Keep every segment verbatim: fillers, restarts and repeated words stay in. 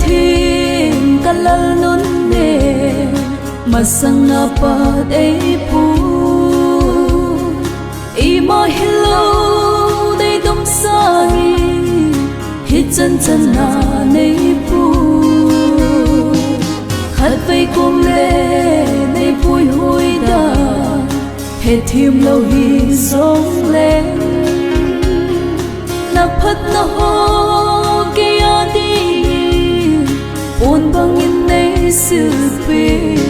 Hing ka lal nun ne, masang a pat ei pu. Ima hilou nei dom sangin, hi chan chan na nei pu. Khatvei kum le nei puihui dan, hethem lou hi jong le. Na phatna ho kei a dingin, pon bangin nei silpeh.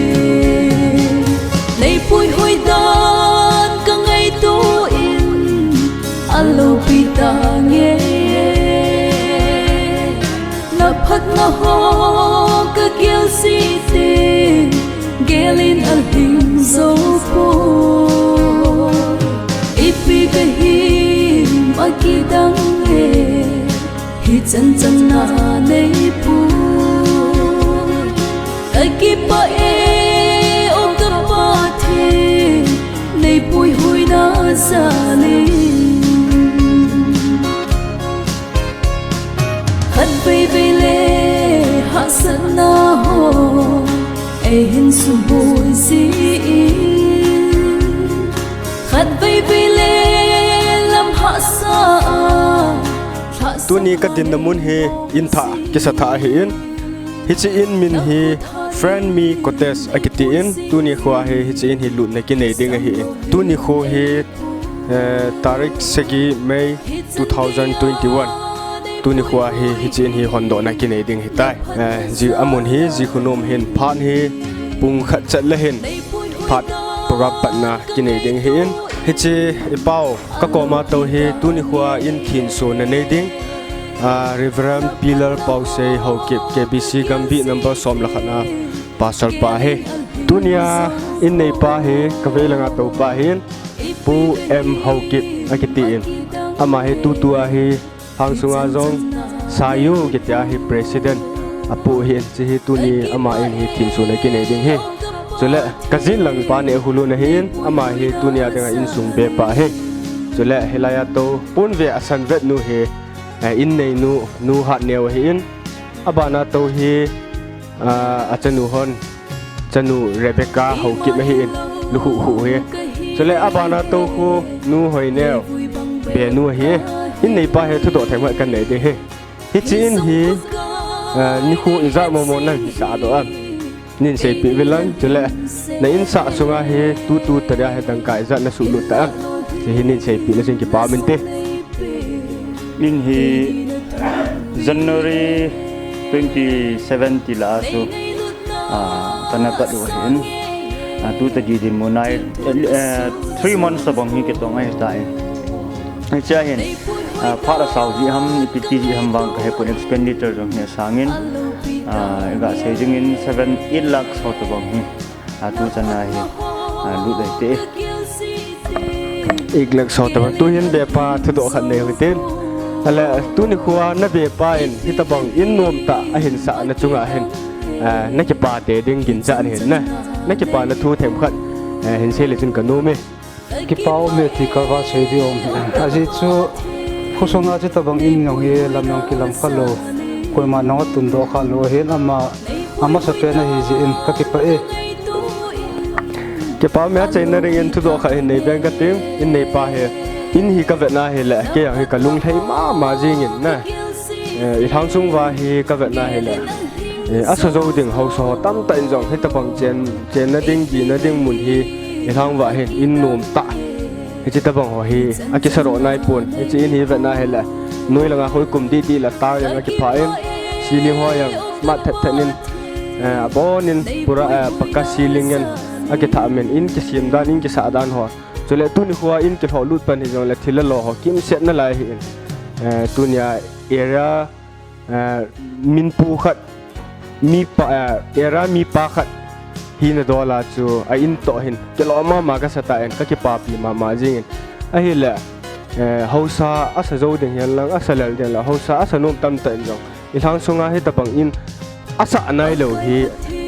Nei puihui dan ka ngaito in, a loupi tange. Na phatna ho ka gel jing, gel in a lhing jou poi. Ipi ka him a kidang e, hi chan chan na nei pu. Ka kipah e, o ka Pathen, nei puihui na jal in. Khatvei vei le hahsatna ho, ei hin suboi jin. Khatvei vei le lam hahsa a, hahsa. Tuni ka dinna mun hi in thah, kisa thah ahin. Hiche in min hi Friend Me Cottage akiti in. Tuni kho hi hiche in hi lutna kinei ding ahin. Tuni kho hi, eh, tarik sagi May two thousand twenty-one. Tuni kho hi hiche in hi hondohna kinei ding ahitai. Eh, ji amun hi, ji khu nom hin phat hi pung khat chet le hin phat program patna kinei ding ahin. Hiche i pau ka koma tou hi tuni kho in thinsona nei ding, ah, Reverend Pillar Pausei Haokip, K B C Gambih number som le khat na pastor pa hi. Tunia in nei pa hi ka vei langa tou pa hin Pu M Haokip akiti in. Ama hi tutua hi Hangsunga jong Sayu kitia hi president apu hin, hiche hi tuni ama in hi thinsona kinei ding ahi. Chule ka jin lang pa Nehhulun ahin, ama hi tunia dinga insung be pa ahi. Chule hilai a tou pon ve a san vet nu hi, eh, in nei nu, Nu Hatneo ahin. Abana tou hi, ah, achanu hon, chanu Rebecca Haokip ahin, lukhuh khuh hi. Chule abana tou khu Nu Hoineo, be nu ahi. In nei pa hi thudoh themkhat kanei ding ahi. Hiche in hi, ah, nikho ijat momo nang sah doh am, nin seipeh uvin lang. Chule na insah sunga hi tutu tadia hi dangka ijat na suhlut ta am, hiche hi nin seipeh na chun kipa um inte. In hi January twenty seventy la a chu, ah, kana pat u ahin. Ah, tu tadi dinmun a, eh, three months tabang hi kitong ahitai. Hiche a hin, ah, phat asao ji ham, ipi ti ji ham vang ka hepon, expenditure jong hi asangin, ah, iga sei jingin seven, eight lakhs ho tabang hi. Ah, tu chan a hi, ah, lut dai te. Eight lakhs ho tabang. Tuhin be pa thudoh khat nei u hitin. Ahile, tuni kho a na be pa in hitabang in nomtah ahin sah na chunga hin, ah, na kipah tei ding ginchat ahin na. Na kipana thu themkhat, eh, hin sei le chun ka nom e. Kipa um e ti ka va sei ding um. Ajeh chu, khosunga chutabang in jong hi lam jong kilam kha lou, koima jong atundoh kha lou ahin, ama, amasapen ahi jeh in ka kipah e. Kipa um e, achaina dingin thudoh khat hin nei beng kating, in nei pa hi. In hi ka vetna hile, kei jong hi ka lunglhai mama jingin na. Eh, i lhangsung uva hi ka vetna hile, eh, asa jou ding haosa ho tamtah in jong hitabang chen, chenna ding, dina ding mun hi i lhang uva hin in nomtah. Hiche tabang ho hi akisa doh nai pon. Hiche in hi vetna hile, noi langa hoi kum didi la tar jong akipha in, ceiling ho jong mat thet thet in, eh, abon in pura, eh, pakka ceiling in akitha men, in kisem dan, in kisah dan ho. Chule tuni kho a in kilhoh lut pan hijongle thil le lo ho kimset nalai ahin. Eh, tunia area, eh, minpu khat, mipa, eh, area mipa khat hina dol a chu a in toh hin kilom mama kasa tan, ka kipapi mama jingin. Ahile, eh, haosa asa jou ding hihen lang, asa lel ding lang, haosa asa nom tamtah in jong i lhangsunga hitabang in asah nailou hi,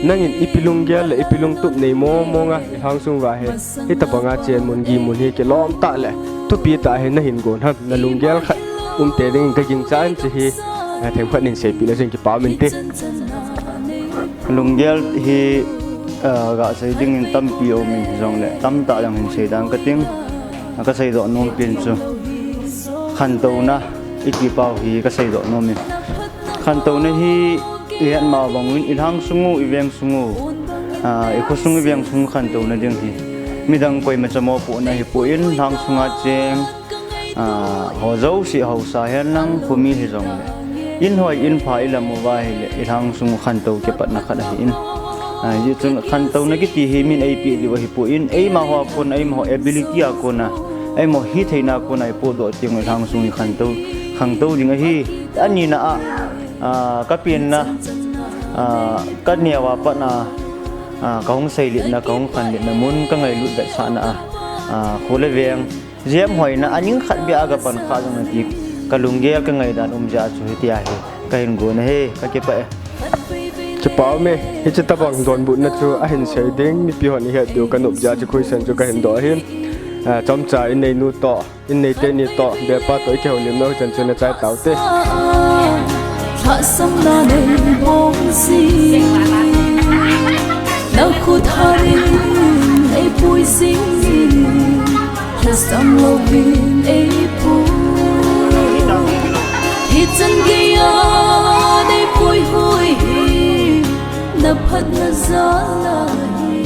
nangin ipi lunggel le ipi lungtup nei mong mong a i lhangsung uva hi, hitabanga chen mun gi mun hi kilom tah le thupi tah hi nahin gon ham, na lunggel khat um tei dingin ka gingchan, hiche hi Themkhat nin seipeh le chun kipa um inte. Lunggel hi, ah, gasei dingin tampi um in hijongle tamtah jong hin seidan kating. Ah, kaseidoh nom pen chu khantouna, i kipau hi kaseidoh nom in. Khantouna hi ihet ma bang uvin, ilhang sung u, iveng sung u, ah, ikhosung iveng sung khantouna ding hi midang koima chamo pohna hipon, lhang sunga cheng, ah, ho jouse haosa henlang, khomi hijongle, in hoi in pha ilam uva ahile, ilhang sung u khantou kipatna khat ahin. Ah, hijeh chun khantouna kiti hi min eipeh diu ahipon, eima hoa kona, eima ho ability a kona, eima ho hitheina a kona ipohdoh teng u ilhang sung hi khantou, khangtou ding ahi. Anina a, ah, kapenna, ah, kaneo a pat a, ah, kahung seiletna, kahung khanletna mun, kangailut vetsahna a, ah, kho le veng jemhoina, aning khat beh a kapan kha jong nati, kalunggel kangaidan um jeh a chu hitia hi kahin gon ahi, kakipah e. Kipa um e, hiche tobang donbutna chu ahin sei ding mipi hon ihet diu kanop jeh a chu question chu kahin doh ahin. Ah, chomcha in neinu toh, in nei teni toh, bepa toh ikihoulimna u chan chu nachai taute. Lhahsamna nei bong jing, nakhut harin eipui jing, lhasam louvin eipui. Hichan geiya neipui hoi hi, naphatna jal ahi.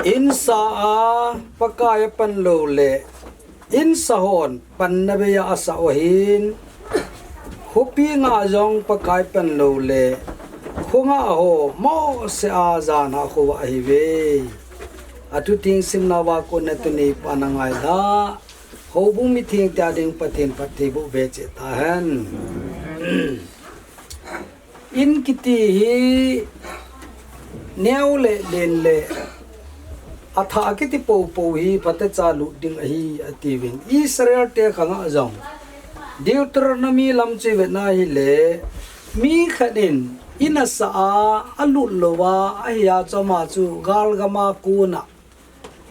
Insa a Pakai apan lou le, insa hon panna bei a asah u ahin, khopi nga jong Pakai pan lou le, kho nga ho mohseh a jan a khovah ahiuve. Athu theng simna uva kona tuni pan angai la, houbung mithengte a ding Pathen phattheiboh ve cheh tahen. In kiti hi neo le len le athah kiti poupou hi phatecha lut ding ahi, atiuvin. Israel te khang a jong Deuteronomy lam chu ivet na hile, mi khat in in asah a, alut lou a, ahi a chu ama chu galgam a kon a,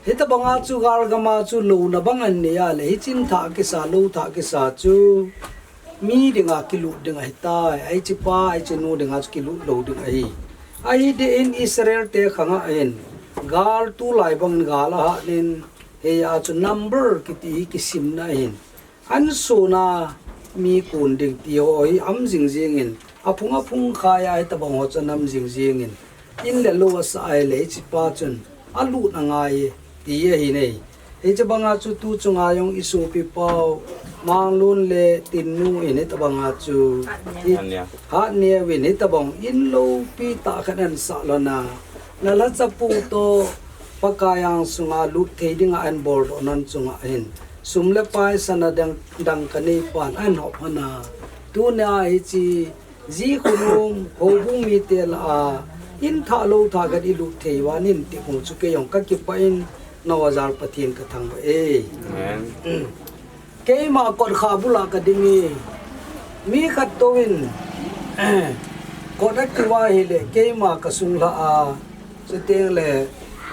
hitabang a chu galgam a chu louna bang anei a le, hiche in thah kisa, lou thah kisa chu mi dinga kilut ding ahitai, hiche pa, hiche nu dinga chu kilut lou ding ahi. Ahi deh in Israel te khang a hin, gal tulai bang in gal ahat in, hia chu number kiti hi kisim na hin, an sona mi kon ding ti ho hi am jing jing in, aphung aphung khai a hitabang ho chu anam jing jing in, In le lou asa ahile, hiche pa chun alut angai e, ti ahi nei. Hiche banga chu tu chunga jong i sopi pau, Manglun le Tinnu in hitabanga chu, i, Hatnia. Hatnia in hitabang in loupi tah khat ahin sah lhon a, na lhacha pu toh Pakai angsunga lut thei dinga ahin boldoh nan chunga hin sum le pai sana dang, dang kanei pan ahin hop lhon a, tunia hiche Ji khonung, houbung mite lah a, in thah lou thah khat i lut thei uva nin ti khong chu kei jong ka kipah in, na jal Pathen ka thangvah e. Amen. Keima kot kha bula ka ding e. Mi khat toh in, kot a kiva hile, keima ka sung lha a, chuteng le,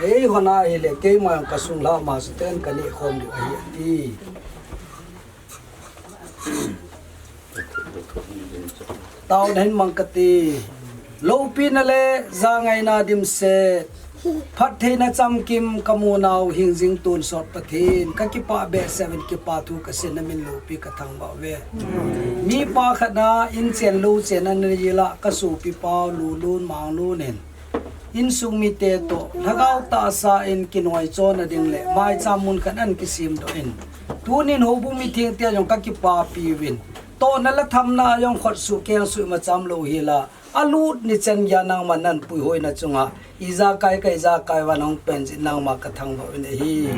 ei hon a hile, keima ka sung lha ma chuteng ka neh khom diu ahi ati. Taona hin mang kati. Loupina le jangaina dimset, phattheina chamkim ka mu nau hingjing tonsot Pathen, ka kipah behseh uvin kipa thu ka sei, na min loupi ka thangvah uve. Mipa khat na in chen lou chen ana nei lah ka sopi pau Lulun Manglun in Insung mite toh, lhagao tahsa in kinoi chon a ding le, maicham mun khat ana kisim doh in. Tunin houbung mitheng te jong ka kipapi uvin. Tohna le thamna jong khotsuh kengsuh ima cham lou hi la. Alut ni chan geiya nangma nan puihoina chunga. Ijakai ka ijakai uva nahung pen jeh in nangma ka thangvah uvin ahi.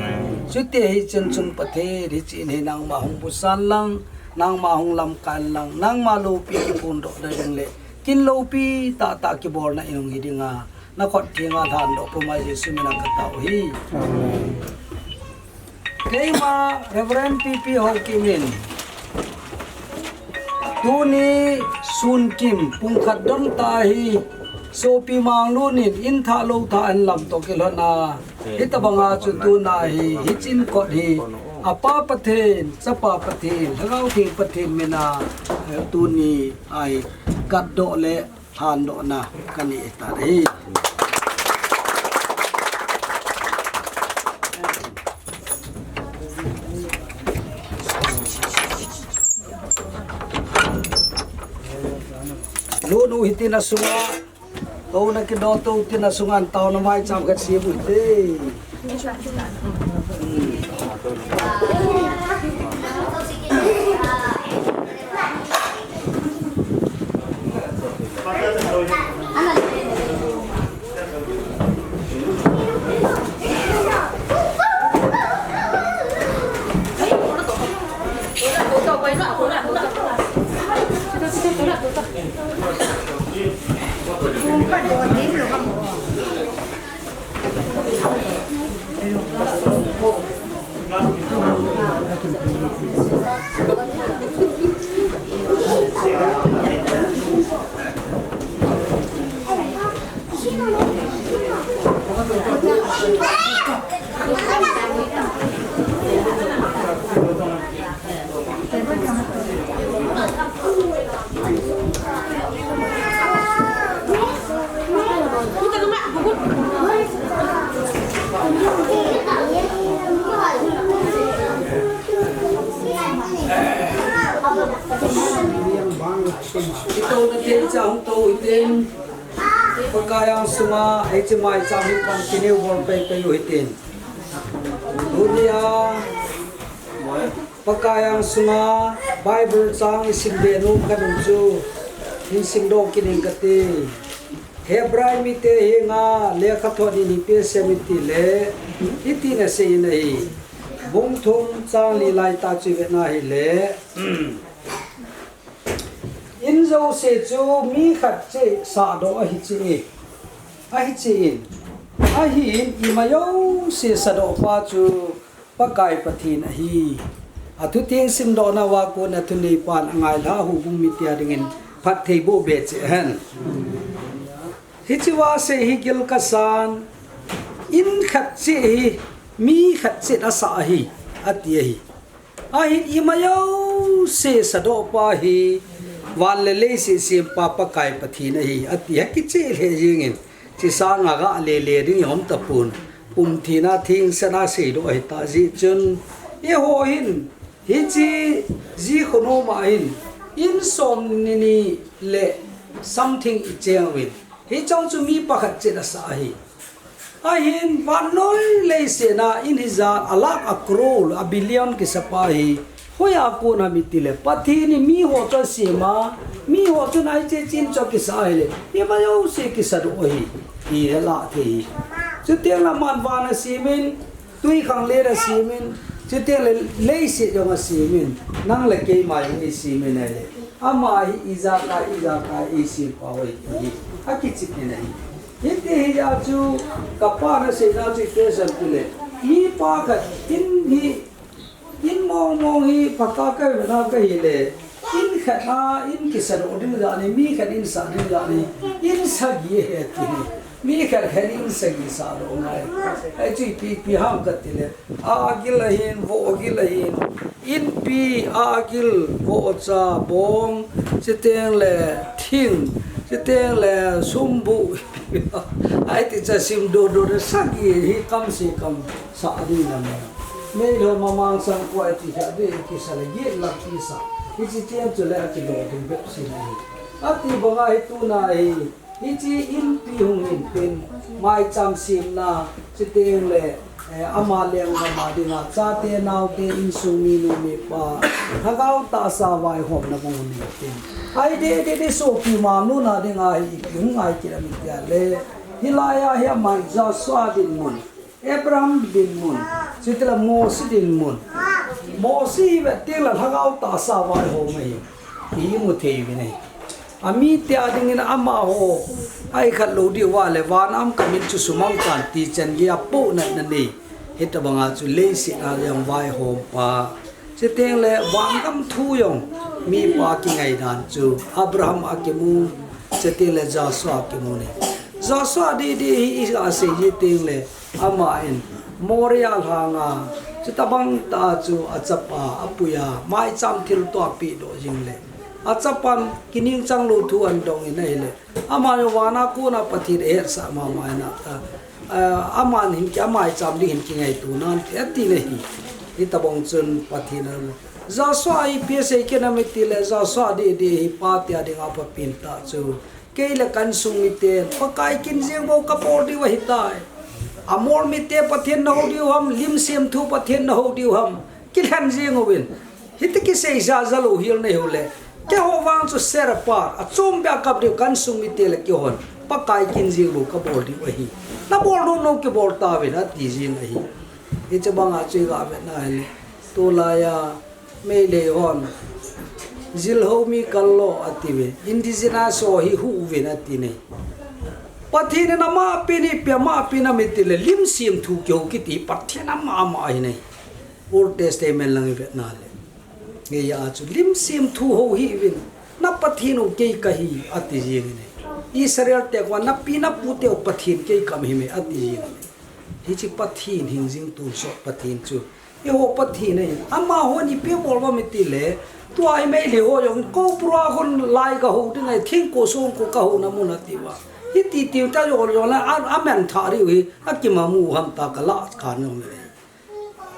Chuti hi chun chun Pathen hiche in hi nangma hung pusan lang, nangma hung lamkai lang, nangma loupi kiphondoh na ding le. Kin loupi tahtah kibolna in hung hi dinga, na khut thenga lhandoh puma Jesu mina katao hi. Amen. Keima Reverend P P Haokip in, tuni sun kim pung khat dong tah hi, sopi Manglun in, in thah lou thah ahin lamto kilhon a, hitabanga chu tuna hi, hiche in kot hi, Apa Pathen, Chapa Pathen, Lhagao Theng Pathen mina, tuni a hi katdoh le lhandohna kanei tan ahi. Lhun u hitin asunga, touna kidoh tou tin asunga, taona maicham khat sem u hite. Ito na tin cha hung to itin. Pakai angsunga, hiche maicham hi pan kineu bol pei pei u hitin. Tunia, Pakai angsunga, Bible chang isim be nom khat um chu, hin simdoh kit ing kati. Hebrai mite henga, lekhathot in ipi asei em iti le, hitin asei in ahi. Bung thum chang li lai tah chu ivet na hile. In jouse chu mi khat cheh sahdoh ahi cheh e. Ahi cheh in. Ahin ima jouse sahdoh pa chu Pakai Pathen ahi. Athu theng simdohna uva kon athunei pan angailha houbung mite a dingin phatthei boh be cheh hen. Hiche uva sei hi gil kasan, in khat cheh hi, mi khat cheh asah ahi, ati ahi. Ahin ima jouse sahdoh pa hi, van le leiset sempa Pakai Pathen ahi, ati hi kicheh lheh jeng in, hiche sanga gah lele ding i um tapon, pumthina thengsetna seidoh ahi tah jeh chun, eiho hin, hiche ji khonung ma hin, in som ni ni le something i cheng uvin, Hicheng chu mi pakhat chet asah ahi. Ahin vannoi leiset a in hijat a lakh a crore a billion kisapa hi hoiya kon ham itile Pathen in miho chu asem a, miho chun ahi che chin chu akisa ahile ima jouse kisadoh ahi, ti helah thei hi. Chuteng le aman van asem in, twikhanglen asem in, chuteng le leiset jong asem in, nang le keima jong eisem in ahile, ama hi ijakai ijakai eisem pau ahi ti hi akichep in ahi. Hiti hijeh chun kapan aseina chu ipi ham itile, mi pakhat in hi, in mong mong hi phatah a kavetna kahile, in khat a in kisadoh ding jat ahi, mi khat in sah ding jat ahi, in sagi ahi ti hi. Mi khat khat in sagi sahdoh ngai. Hichu ipi ipi ham katile, agil ahin, vohgil ahin, inpi, agil, vohcha, bong, chuteng le thing, chuteng le sumbuh, ahiti chu asim doh doh le sagi hi kam se kam sah ding lam. Meilhei ho mamang sang koi ti kha ding kisa le get lakh kisa. Hiche tiang chu le akidoh ding bep seh ahi. Ati banga hi tuna hi, hiche inpi hung hin tin, maicham semna, chuteng le, eh, ama lenggam a dinga, chate naote insung minu mipa, lhagao tahsa vaihomna bung hin tin. Ahi deh deh deh sopi Manu na dinga hi, ipi hung ngai kit ham itile, hilai a hi ama Joshua dinmun, Abraham dinmun, chutile Mose dinmun. Mose hi vet teng le lhagao tahsa vaihom ahi. Imu thei uvin ahi. Amite a dingin amaho, ahi khat lou diuva le, van a um kamin chu sumang tan ti chan geiya pohnatna nei. Hitabanga chu leiset a jong vaihompa. Chuteng le vangam thu jong mipa kingai dan chu Abraham akimu, chuteng le Joshua akimu ahi. Joshua didi hi iga sei ji teng le, ama in Moria lhanga, chutabang tah a chu achapa, apuiya, maicham thil toh apehdoh jing le, achapan kiningchang lou thu ahin dong in ahile, ama jong vana kona Pathen ahetsah mama in ata, eh, aman hin ki, amaicham ding hin kingaito nante ati le hi. Hitabang chun Pathen a, Joshua hi ipi asei kit ham itile, Joshua didi hi pate a dinga phapen tah chu, kei le kansung miten Pakai kin jeng bou kabol diu ahitai. Amol mite Pathen nahou diu ham, lim semthu Pathen nahou diu ham, kilhen jeng uvin. Hiti kisei jahjah lou hel nahiu le, keiho vang chu set apart, achom beh a kap diu, kansung mite le keihon Pakai kin jeng bou kabol diu ahi. Nabol nom nom kibol tauvin ati jeng ahi. Hiche banga chu iga vetna hile, tulaiya Meitei hon, jilhou mi kal lo atiuve, indigenous ho hi huh uvin ati nai. Pathen in ama pen hi ipi ama pen ham itile, lim semthu kihou kiti Pathen ama ama ahi nai. Old Testament lang ivetna le, geiya chu lim semthu hou hih uvin, na Pathen u kei kahi ati jeng in ahi. Israel te koma napi napu teu Pathen kei kaum ahi me ati jeng in ahi. Hiche Pathen hingjing tonsot Pathen chu eiho Pathen ahi. Amahon ipi abol uvam itile, tua hi Meitei ho jong Cobra khun lai kahou ding ahi, thingko songko kahouna mun atiuva, hiti tiu ta jong jong la, a, amanthah diu hi akimamu ham tia kalah khan jong le,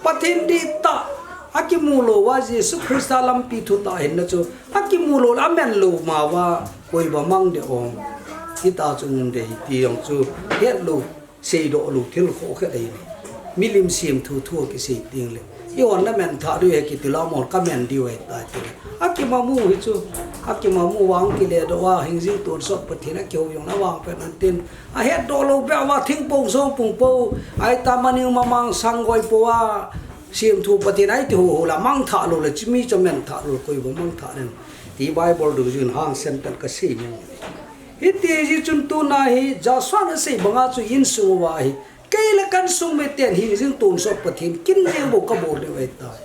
Pathen dihtah, akimu louva Jesu Christa lampi thutah hinna chu akimu lou le aman lou mauva, koiba mang ding ham, hita chu um ding ahi ti jong chu hetlou, seidoh lou thil khohkhat ahi. Milim semthu thu akisei teng le, eihon namanthah diu ahi kiti le, amahon kaman diu ahitai tile, akimamu hi chu, akimamu vang kiledoh uva, hingjing tonsot Pathen akihou jong na vang pen antin, ahetdoh lou beh uva, thingpong songpong po, ahita maning mamang sang goi po a, semthu Pathen ahi ti hou hou le, mangthah lou le, chumi chu manthah lou, koiba mangthah ding ti Bible dungjuiyin hangsan tah in kasei mong. Hiti jeh chun tuna hi Joshua in asei banga chu insung uva hi, kei le kansung miten hingjing tonsot Pathen kin jeng bou kabol diu ahitai.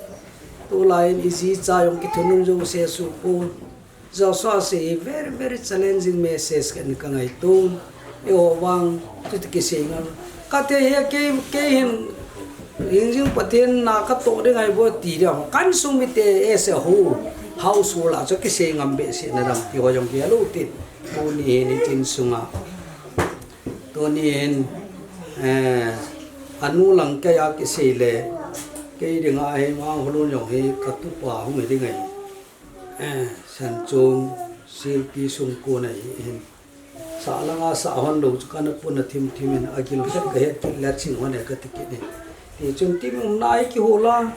Tulai in iji icha jong kithunun jouse suh pon. Joshua asei hi very, very challenging message khat in kangaiton. Eiho vang, chuti kisei ngam. Kate hi kei, kei hin, hingjing Pathen na katoh ding ahi bou ti ding. Kansung mite as a whole, household a chu kisei ngam behseh na dam ti ho jong kei alou tin. Tuni hin hiche insunga, tuni hin, eh, anu lang keiya kisei le, kei dinga hi Mangkholun jong hi katupa hung hi ding ahi. Eh, Sanchong, Silpi sungkon ahi hin. Sa langa sa hon lou chu kana puna thim thim in agil khat kahet kit le ching hon e kati kit in. Tichun timna hi kihol a.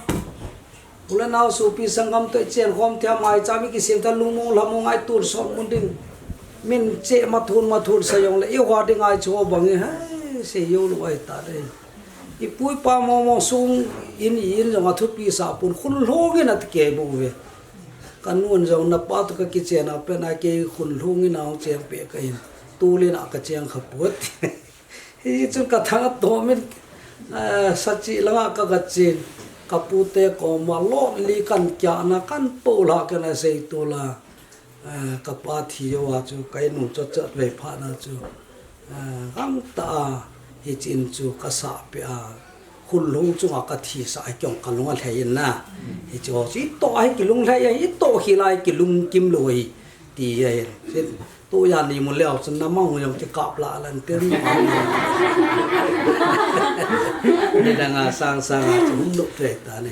U le nao sopi sanggam toh ichen khom thei a maicham ikisem tha lungmong lhamong a itun sot mun ding. Min che mathun mathun sa jong le iho ding a ichu bang e, hai, sei jou lou ahi ta dei. Ipu ipa momo sung in in jong athupi sa pon khun lhung in ati kei bou ve. Kanun jong napa toh kakichen a pen a kei khun lhung in ahung cheng peh kahin. Tule na kacheng kha put. Hichun kathang atom in, eh, sachi langa ka, kachen. Kapute koma lon li kan kia na kan po la kana sei tu la. Eh, kapa thi jou a chu, ka inu chot chot vei phat na chu, eh, gangtah a, hiche in chu kasa peh a, khun lhung chunga kathi sa a kei jong kalung alhai in na. Hiche ho chu itoh a hi kilung lhai a, itoh khel a hi kilung kim lou hi, ti ahin. Sin, tu ja ni mu leu chun namang jong kikap la lan tin. Nidang a sang sang a chu hung lou trei ta ni.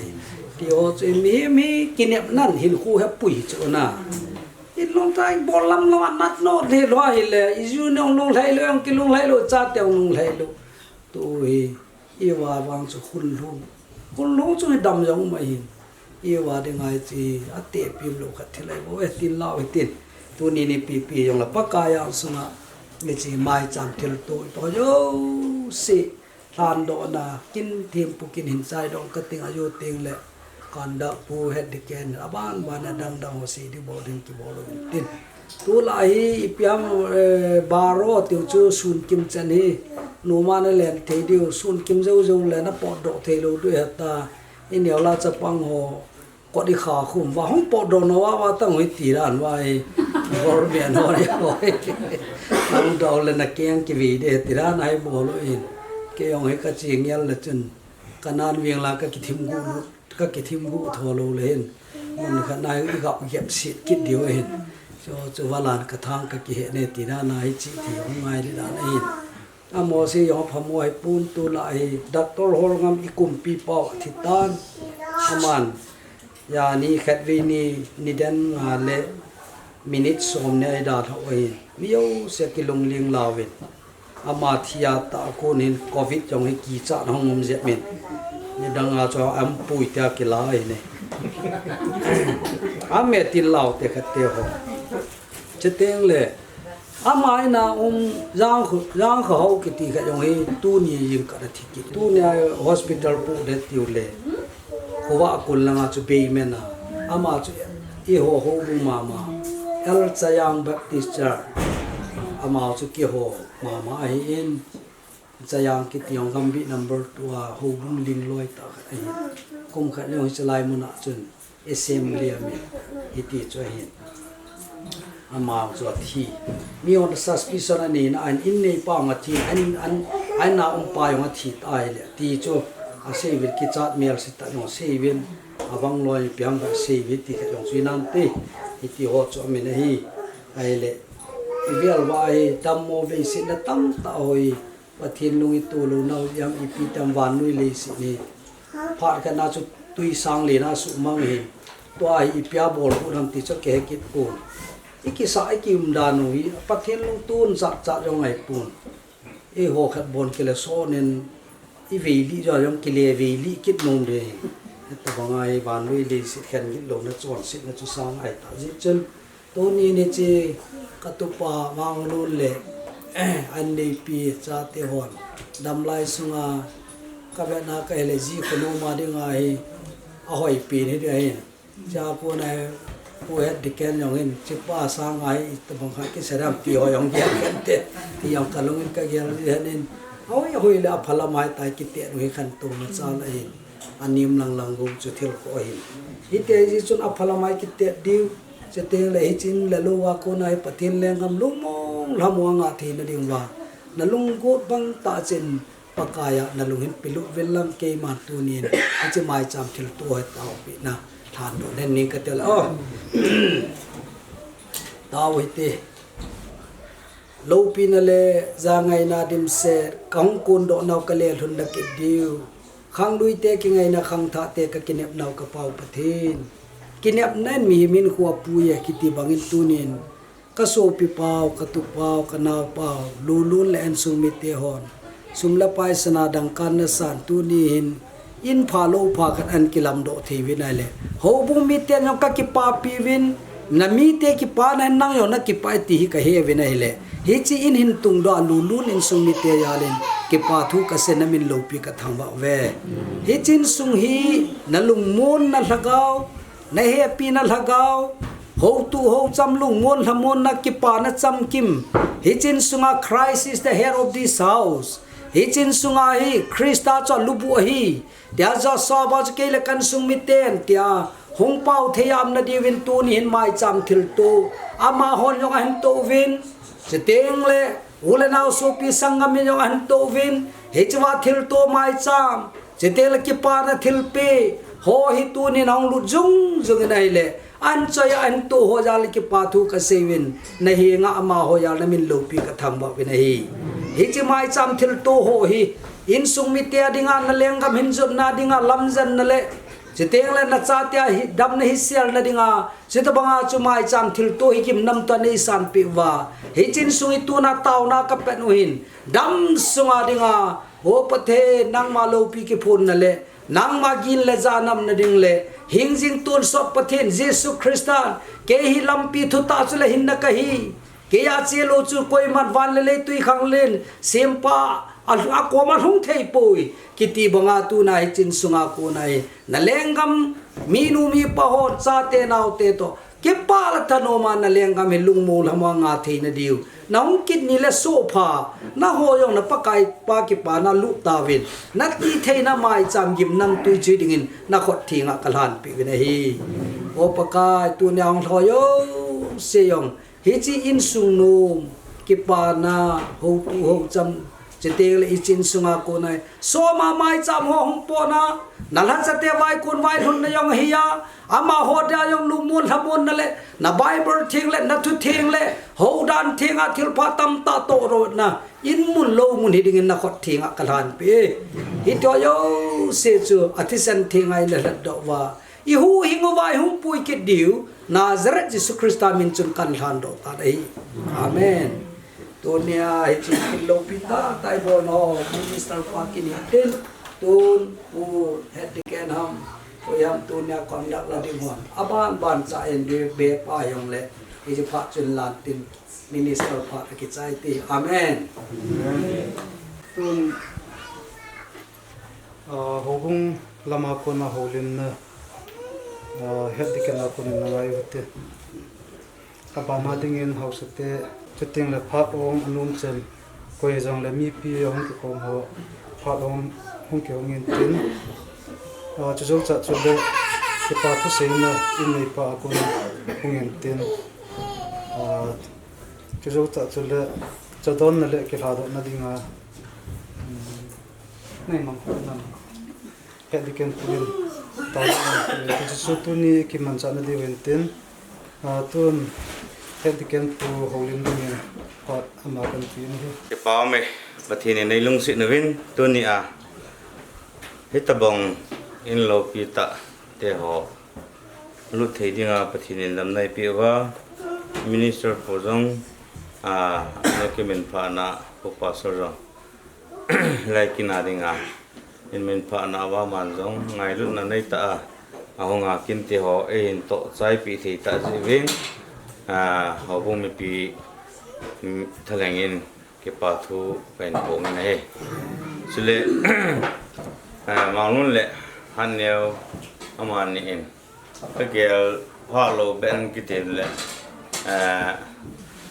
Ti ho chu mihem hi kinep nan hin khu he pui chu na. I lungthim bol lam lam a nat no le lo a hile, i ju nong lunglhai lou, ang kilunglhai lou, chate ang lunglhai lou. Tu hi, i va vang chu khun lhung. Khun lhung chu hi dam jong um ahin. I va ding ahi chi, atepim lou khat thil ahi bou, e tin lau hi tin. Tuni ni pipi jong la Pakai a sunga, mi chi maicham thilto, to jouse. Lhandohna, kin thempu kin hin chai dong kating a jou teng le, conduct pu head deacon, aban ban a dang dang ho sei ding bol ding kibol u tin. Tulai hi ipi ham, eh, baro tiu chu sun kim chan hi, numa na len thei diu, sun kim jou jou le na potdoh thei lou diu heta, i neo la chapang ho, Kot i kha khum va hung potdoh nau a va tang hoi ti dan va hi. Government ho ni hoi. Nang dau le na keng kivei de ti dan ahi bol u in. Kei jong hi ka chi ngel le chun. Ka nan veng la ka kithim gu, ka kithim gu tho lou le hin. Mun khat na hi i gap gep sit kit diu hin. Chu, chu va lan ka thang ka kihe ne ti dan ahi chi ti hung ngai di dan ahin. Amaho sei jong aphamo ahi pon tulai hi, Doctor Horngam i kumpi pau athi tan. Aman, ja ni khatvei ni, nidan nga le minute som ni a eidalhau ahi. Mi jouse kilungling lauvin. Ama thi a tah a kon hin covid jong hi kichat na hung um jep min. Nidang a chu ampui tia kila ahi ne. Ametin lau te khat te ho. Chuteng le, ama ina um Jang Kho, Jang Kho Hau kiti khat jong hi tuni jingkah a thi kit. Tuni a hospital pu det tiu le. Khovah a kon langa chu Beimen a. Ama chu eiho houbung mama. El Chayang Baptist Church. Ama chu keiho mama ahin. Chayang kiti jong Gambih number two a houbung ling loi tah khat ahi. Kum khat jong hiche lai mun a chun assembly a mi hiti chu ahi. Ama chu athi. Mi hon suspicion anei na ahin, in neipa jong athi, an, an, an na umpa jong athi ta ahile. Ti chu asei uvin kichat mel se ta jong asei uvin. Abang loi ipi ham asei uvin ti khat jong chu inante. Hiti ho chu amin ahi. Ahile. Ivel uva hi dammo veisetna tamtah hoi. Pathen lung ito lou nau jong ipi tam vannoi leiset hi. Phat khat na chu tui sang le na sumang hi. Tua hi ipi a bol u ham ti chu kihe kit pon. I kisa i kium dan u hi Pathen lungtun chat chat jong ahi pon. Eiho khat bon kile son in i veilih jong jong kile veilih kit nom de. Tabang a hi vannoi leiset khen git louna chonsetna chu sang ahi ta jeh chun. Tuni ni chu katupa Manglun le, eh, an neipi chate hon. Damlai sunga kavetna kahile ji khonung ma dinga hi ahoipi ni ding ahi. Cha puna hi pu het diken jong hin, chipa sanga hi tabang kha kisadam ti ho jong gel khen te. Ti jong kalung in kagel ji hen in. Ahoi, ahoi le aphalam ahi tai kiti u hi khantouna chal ahi. Anem lang lang gou chu thil kho ahi. Hiti ahi jeh chun aphalam ahi kitet diu. Chuteng le hiche in le lou a kona hi Pathen lenggam lungmong lhamong a ngah theina ding uva. Na lunggot bang tah chun Pakai a na lung hin pelut uvin lang keiman tunin. Hiche maicham thilto hi taopeh na. Lhandoh hen ning kati le. Oh. Tao hite. Loupina le jangaina dimset, kahung kondoh nau kalelhun na kit diu. Khangluite kingaina khangthahte kakinep nau ka Pau Pathen. Kinepna in mihem hinkho apui e kiti bangin tunin. Ka sopipau, ka tupau, ka naopau, Lulun le insung mite hon sum le pai sana dangka nasan tuni hin in pha lo pha khat ahin kilamdoh thei uvin ahile, houbung miten jong ka kipapi uvin, na mite kipana hin nang jong na kipah e ti hi ka he uvin ahile, hiche in hin tungdoh a Lulun insung mite jal in kipa thu ka sei, na min loupi ka thangvah uve. Hiche insung hi na lungmonna lhagao, na hepina lhagao, houtu houcham, lungmon lhamonna, kipana chamkim, hiche insunga Christ is the head of this house, hiche insunga hi Christa chu alubu ahi, tia Joshua bou chu kei le ka insung miten tia hung pao thei a um nadiuvin tuni hin maicham thilto amahon jong ahin toh uvin, chuteng le u le nao sopi sanggam in jong ahin toh uvin, hichea thilto, maicham, chuteng le kipana thilpeh ho hi tuni in ahung lut jung jung in ahile, ahin choi a ahin toh ho jal in kipa thu ka sei uvin, na henga amaho jal na min loupi ka thangvah uvin ahi. Hiche maicham thilto ho hi insung mite a dinga, na lenggam hin jotna dinga lamjen na le, chuteng le na chate a hi damna hiselna dinga, chutobanga chu maicham thilto hi gimnamtoh a nei sanpeh uva, hiche insung hi tuna taona ka pet u hin, dam sunga dinga, O Pathen, nangma loupi kiphonna le nangma gin le jana umna ding le hingjing tonsot Pathen Jesu Christan, kei hi lampi, thutah chule hinna kahi, keia chelou chu koiman van le leitwi khanglen sempa a, akoma lhung theipoi, kiti banga tuna hiche insunga kona hi na lenggam minu mipa hon, chate naote toh kipah le thanoma na lenggam hi lungmong lhama nga theina diu, na hung kit ni le sopha, naho jong na Pakai pa kipana lut tauvin, nati theina maicham gimnamtwi chu hi dingin na khut thenga ka lhanpeh uvin ahi. O Pakai, tunia hung lhoi jouse jong hiche insung nom, kipana, houtu houcham, chuteng le hiche insunga kona hi soma maicham ho hung potna, na lhachate vaikon vailhunna jong ahi a, amaho dia jong lungmon lhamonna le na Bible theng le na thutheng le houdan thenga thilpha tamtah tohdohna in mun lou mun hi dingin na khut thenga ka lhanpeh e. Hiti ho jouse chu a thisan thenga in na lhatdoh uva, i huhhing uva i hung pui kit diu Nazareth Jesu Christa min chun kan lhandoh tan ahi. Amen. Tunia hiche loupi tahtah i bolna ho minister pa kit in tin, tun Pu Head Deacon ham, koi ham tunia conduct la ding hon, aban ban cha in be, be pa jong le, hiche phat chun lan tin minister pa akichai ti. Amen. Tun, ah, houbung lama kona houlimna, ah, Head Deacon a konin na ngai u hite. Abana dingin haosate, chuteng le phat hung anom chen, koi jong le mipi ahung kikhom ho, phat hung, hung kihong in tin. Ah, chujou chah chule kipa thuseina in neipa a kon hung in tin. Ah, chujou chah chule chadonna le kilhadohna dinga, um, nei mang kho nam. Head Deacon pu in, tao, eh, Jesu tuni kimanchahna diuvin tin, ah, tun Head Deacon pu houlim dingin phat ama kan ti in ahi. Kipa ume, Pathen in nei lungset uvin, tunia hitabang in loupi tah te ho lut thei dinga Pathen in damna eipeh uva, minister pu jong, ah, ana kiminphah na, pu pastor jong lai kina dinga in minphah na uva aman jong ngailutna neitah a, ahunga kin te ho eihin toh chaipi thei tah jeh uvin, ah, houbung mipi, mm, thalheng in kipa thu kahin phong in ahi. Chule, ah, Manglun le Hatneo amani in ka gel phalou ben kiti le, ah,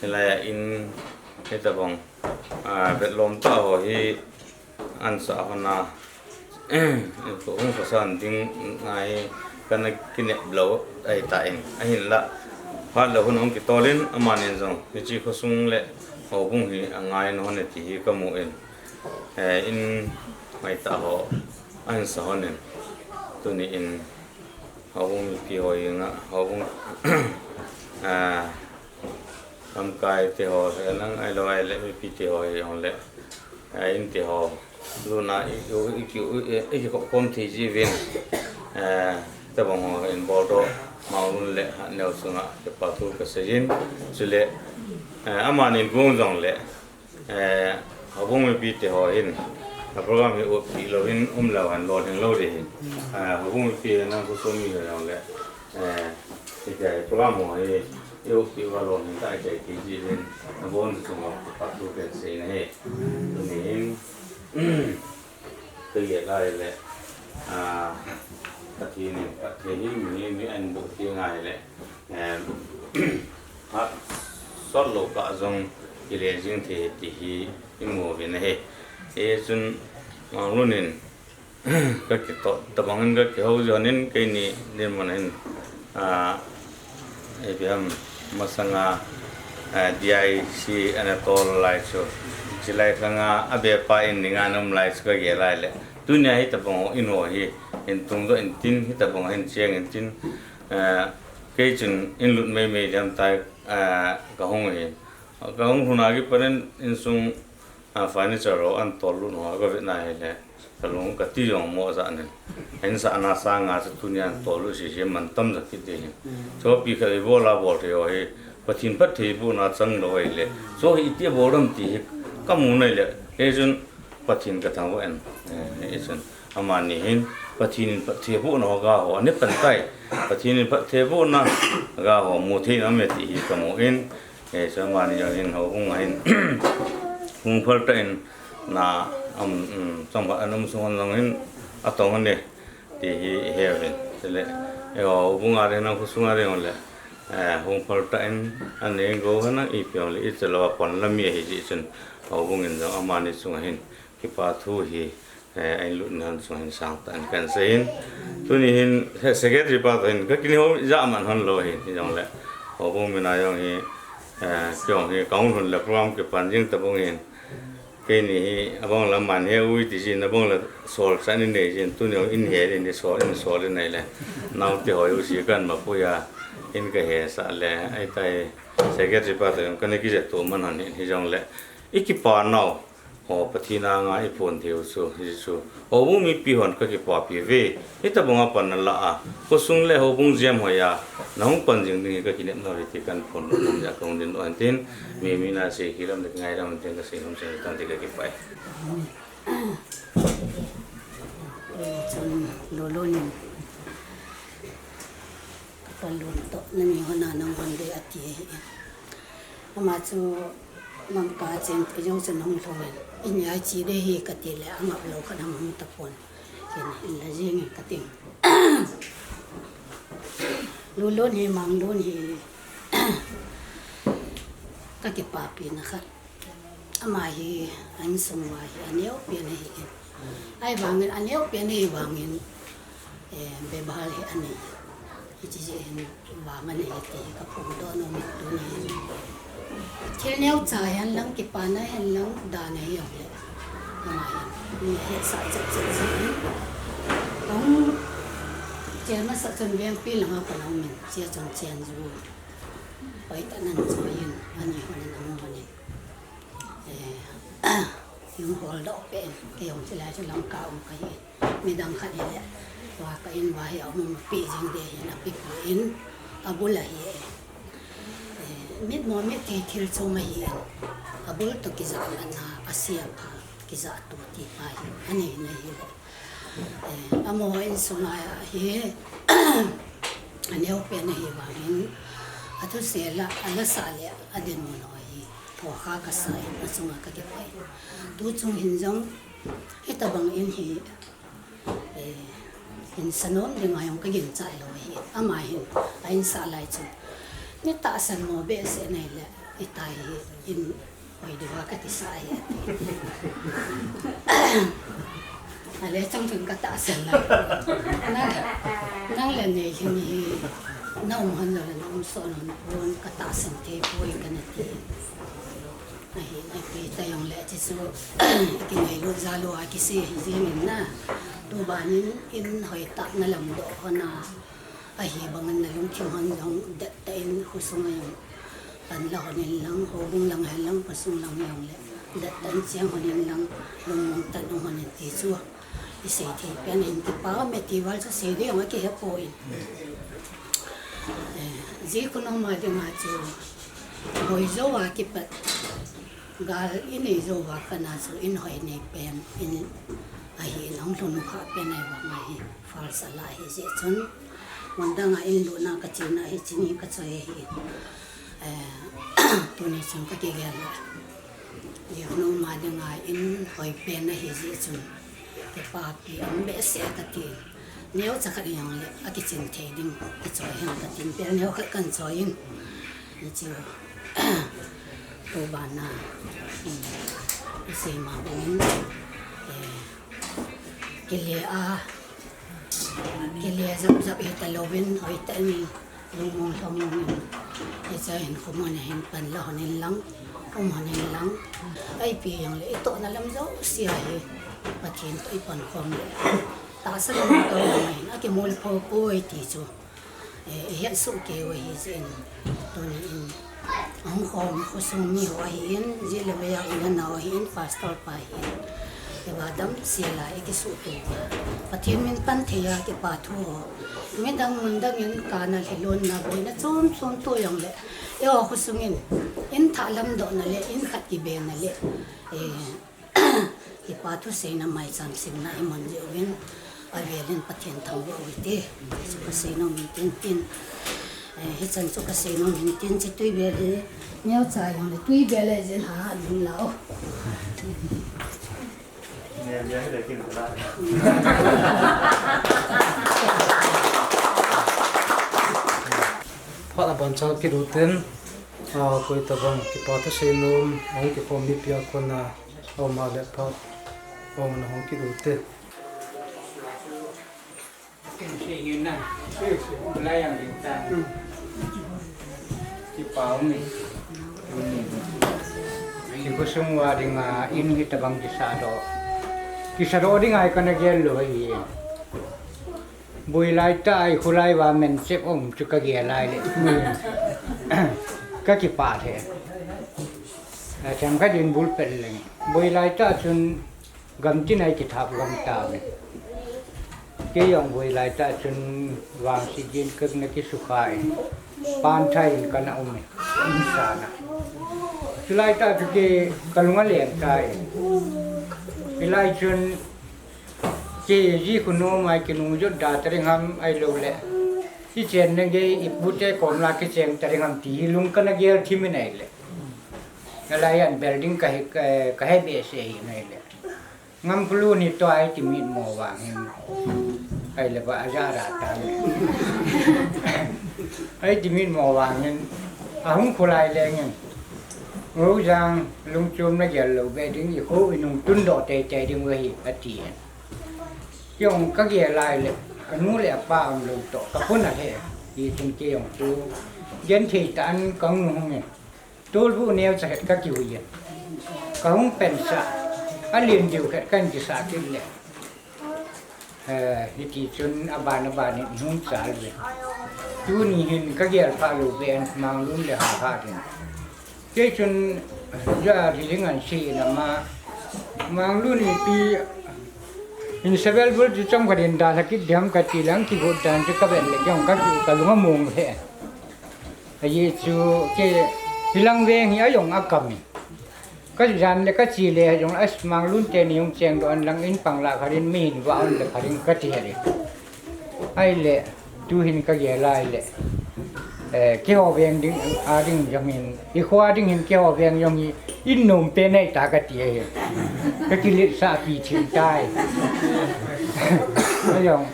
hilai a in hitabang, ah, vetlom tah ho hi ansah hon a, hung khosan ding ngai kana kinep lou ahitan, ahinla phat le hun hung kitol in amanin jong hiche khosung le houbung hi angai na hon e ti hi kamu in, eh, in maitah ho ahin sa hon in, tuni in houbung mipi ho jeng a, houbung, ah, lamkai te ho, eh, lang ahilou ahile mipi te ho jong le, eh, in te ho, luna i, i, i, i, i kikhop khom thei jiuvin, eh, tabang ho in boldoh Maulun le Hatneo chunga kipa thu kasei in, chule, eh, amani gong jongle, eh, houbung mipite ho hin, a program hi utpi louvin umlou hen lolhing lou ding ahi. Eh, houbung mipi nang khosung mi ho jongle, eh, hitia hi program ho hi, i utpi uva lolhing tah ahi ti jeh in, nabonchauva kipa thu kasei in ahi. Tuni hin, Kei lai le, ah, Pathen in phatthei hi mi, mi ahin boh thei ngai le, em, hat sot lou kah jong kile jing thei ti hi imu uvin ahi. Hichun, Manglun in, kakitoh tabang in kakihou jing in keini dinmun hin, ah, Abraham masanga, eh, D I C ana tol lai chu. Chulai langa abepa in ninga ana um lai chu kagel lai le. Tunia hitabang in ho hi, in tungdoh intin, hitabang hin cheng intin, eh, kei chun in lut mei mei diam tai, eh, kahung hi. Kahung lhun a kipat in insung, ah, furniture ho ana tol lut ho kavet na hile. Kalung kati jong mo ja nen. Ahin sahna sanga chu tunia tol u sese mantam ja kit ding ahi. Chopi khat ibol a bol thei ho hi. Pathen phattheibohna chang lou ahile. Chu hi iti bol dam ti hi kamu nai le. Hichun Pathen kathangvah in. Eh, hichun amani hin Pathen in phattheibohna ho ga ho. Ani pan tai. Pathen in phattheibohna ga ho mu thei nam e ti hi kamu in. Eh, chun amani jong hin houbung a hin hung phal tah in na, um, um, chomkhat ana um sung hon jong hin atong hon e ti hi ihe uvin. Chule, eh, houbung a ding nang khosung a ding le, eh, hung phal tah in ana gou hon a ipi hon le ichelou a pon la mi ahi jeh chun houbung in jong amani chunga hin kipa thu hi, eh, ahin lut na hon chunga hin sangtah in kahin sei in. Tuni hin, he, secretary pa toh hin, kakihou ja man hon lou hin, hijongle. Houbung mina jong hi, eh, kei jong hi, kahung lhun le program kipan jing tabang hin. Keini hi, abang la man he ui ti jin, abang la sol chan in nei jin, tuni jong in he in, in sol, in sol in nei le. Naote ho u si kan ma pu ya, in kahe sah le, ahi tai, secretary pa toh jong, kana kije to man hon hin, hijongle. I kipa nau, Ho, Pathen anga iphon thei u chu, hichu. Houbung mipi hon kakipapi uve. Hitabang a pan nalah a. Khosung le houbung jemhoi a. Nahung pan jing ding hi kakinep nau ahi ti kahin phon nom jeh a kahung ding doh ahin tin. Mi, mi na sei khel lam le ngai lam tin kasei nom sei tan ti kakipah e. Chun lolo nin. Kapalun toh nani hon a nang hon de ati ahi. Ama chu Mangpa cheng thei jong chun hung lhung in, in ya chi de hi kati le, angap lou khat ham hung tapon. Ken in la jing e kati. Lulun hi, Manglun hi, kakipapi na khat. Ama hi, a insung uva hi, aneo pen ahi in. Ahivangin, aneo pen ahi vangin, eh, bebal hi anei. Hiche jeh hin vang anei ti hi kaphongdoh nom in tuni hin. Thil neocha hihen lang, kipana hihen lang, dan ahi jongle. Ama hin, mi hetsah chet chet jeh in. Kahung chel masat chun vengpi langa kana um in, chea chun chen ju. Hoitah nan choi in, ani hon in, amu hon in. Eh, hung holdoh pen, kei jong chulai chu Lamka um kahi. Midang khat hile, va ka in va hi aum pi jing de hin apipui in, abul ahi e. Eh, mitmo mitthei thil chom ahi in, abul toh kijah man a, asei apha, kijah to ti pa hi, ani na hile. Eh, amaho insung a hi, aneo pen ahi vangin, athusei la, alasah le, adinmun ho hi, thokha kasa in, achunga kakipah in. Tuchung hin jong, hitabang in hi, eh, in sa nom dinga jong kaginchat lou ahi. Ama hin, a insah lai chun, mi tahsan mo behseh nahile, itai hi, in Hoi diuva kati sa ahi ati. Ale chang chun katahsan la. Nang, nang le Neihing hi na um hon lou le na um soh lou pon katahsan thei poi kana ti. Ahi, na pi ta jong le chi chu, kingailut jal uva kisei hi jeng in na. Tuban in, in hoitah na lamdoh hon a. Ahivangin na lungthim hon jong dettah in khosung a jong pan la hon in lang, houbung lang hen lang, khosung lang jong le dettah in cheng hon in lang, lungmong tah in um hon in ti chu isei thei pen in kipa ume ti val chu sei ding jong akihe poi. Ji khonung ma dinga chu hoi jou a kipat gal inei jou a kana chu in hoi nei pen in ahi in hung lhun kha pen ai vang ahi. Fal sala hi ji chun mun danga in luna ka china hi chini ka choi hi. Tuni chun ka kigel le. Ji khonung ma dinga in hoi pen ahi ji chun kipapi um behseh ka ti. Neocha khat jong le akichen thei ding kichoi hen ka tin pel neo khat kan choi in. Ni chu ko bana. Isei ma bangin kile a kile jap jap hi ta lovin hoi ta ni. Lungmong lhomong in, hiche hin khomun a hin pan la hon in lang, um hon in lang. Ipi jong le, itohna lam jouse a hi Pathen toh ipan khom le, tahsa lam toh hin akimol pho poi ti chu, eh, ihet soh kei u ahi jeh in, tuni in, ahung khom khosung mi ho ahin, jeh le vei a u le nao ahin, pastor pa ahin, iva damsel a ikisuhto uva, Pathen min pan thei a kipa thu ho, midang mundang in kana lhilon na boina chom chom toh jong le, eiho khosung in, in thah lamdohna le, in khat kibena le, eh, kipa thu seina maicham simna iman jeh uvin, avel in Pathen thangvah u hite, chu ka seinom in tin tin, eh, hichan chu ka seinom in tin, chi tui bel hi, neocha jong le tui bel le jin ha, lung la o. Phat a ban chan kit u tin, a, koi tabang kipa thu seinom, ahung kikhom mipi a kona, aum a le phat, aum na hung kit u te. Kipa um e. Hiche khosung uva dinga in hitabang kisahdoh. Kisahdoh dinga hi kana gel lou ahi. Boi lai tah a i kholai uva men chep um chu ka gel lai le. Ka kipah lheh. Themkhat in bul pet leng. Boi lai tah chun Gamtin a i kithap gam tauve. Kei jong boi lai tah chun vangset jin ka na kisukha e. Pantha in ka na um e. Insana. Chulai tah chu kei ka lung aleng tai. Hilai chun kei ji khu nom a i kinungjot da ta ding ham ahilou le, i chenna gei i pute kom la kicheng ta ding ham ti hi lung ka na gel thim in ahile. Nalai an bel ding ka he, ka, ka he behseh hi nai le. Ngam khulun hi tua i timit mo vang hin. Ahile ba aja ra ta le. I timit mo vang hin. Ahung khulai leng hin. Rojang lungchom na gel lou be ding i khu i nung tundoh teitei ding u ahi ati. Kei jong ka gel lai le. Ka nu le apa um lou toh. Ka pun a he. I chun kei jong chu. Genthei tah in ka nung hung e. Tolbu neocha khat ka kihui e. Ka hung pensah, alen diu khat kan kisah kit le. Eh, hiti chun aban aban in hung chal uve. Tuni hin ka gel pha lou ve an Manglun le Hahat in. Kei chun ja ri ling an si na ma Manglun ipi in sevel bul chu chom ka din da la kit diam ka ti lang kigot dan chu ka ven le jong ka ki ka lung among he. Ahi chu kei hilang veng hi ajong akam e. Ka jan le ka chi le jong as Manglun teni hung cheng doh an lang in pang la kharin mi hin va on le kharin ka ti heri. Ahile, tu hin ka gel lai le. Eh, keiho veng ding, a ding jong hin, i kho a ding hin keiho veng jong hi, in nom pen nei ta ka ti ahi. Ka kilet sah pi thim tai. Ajong,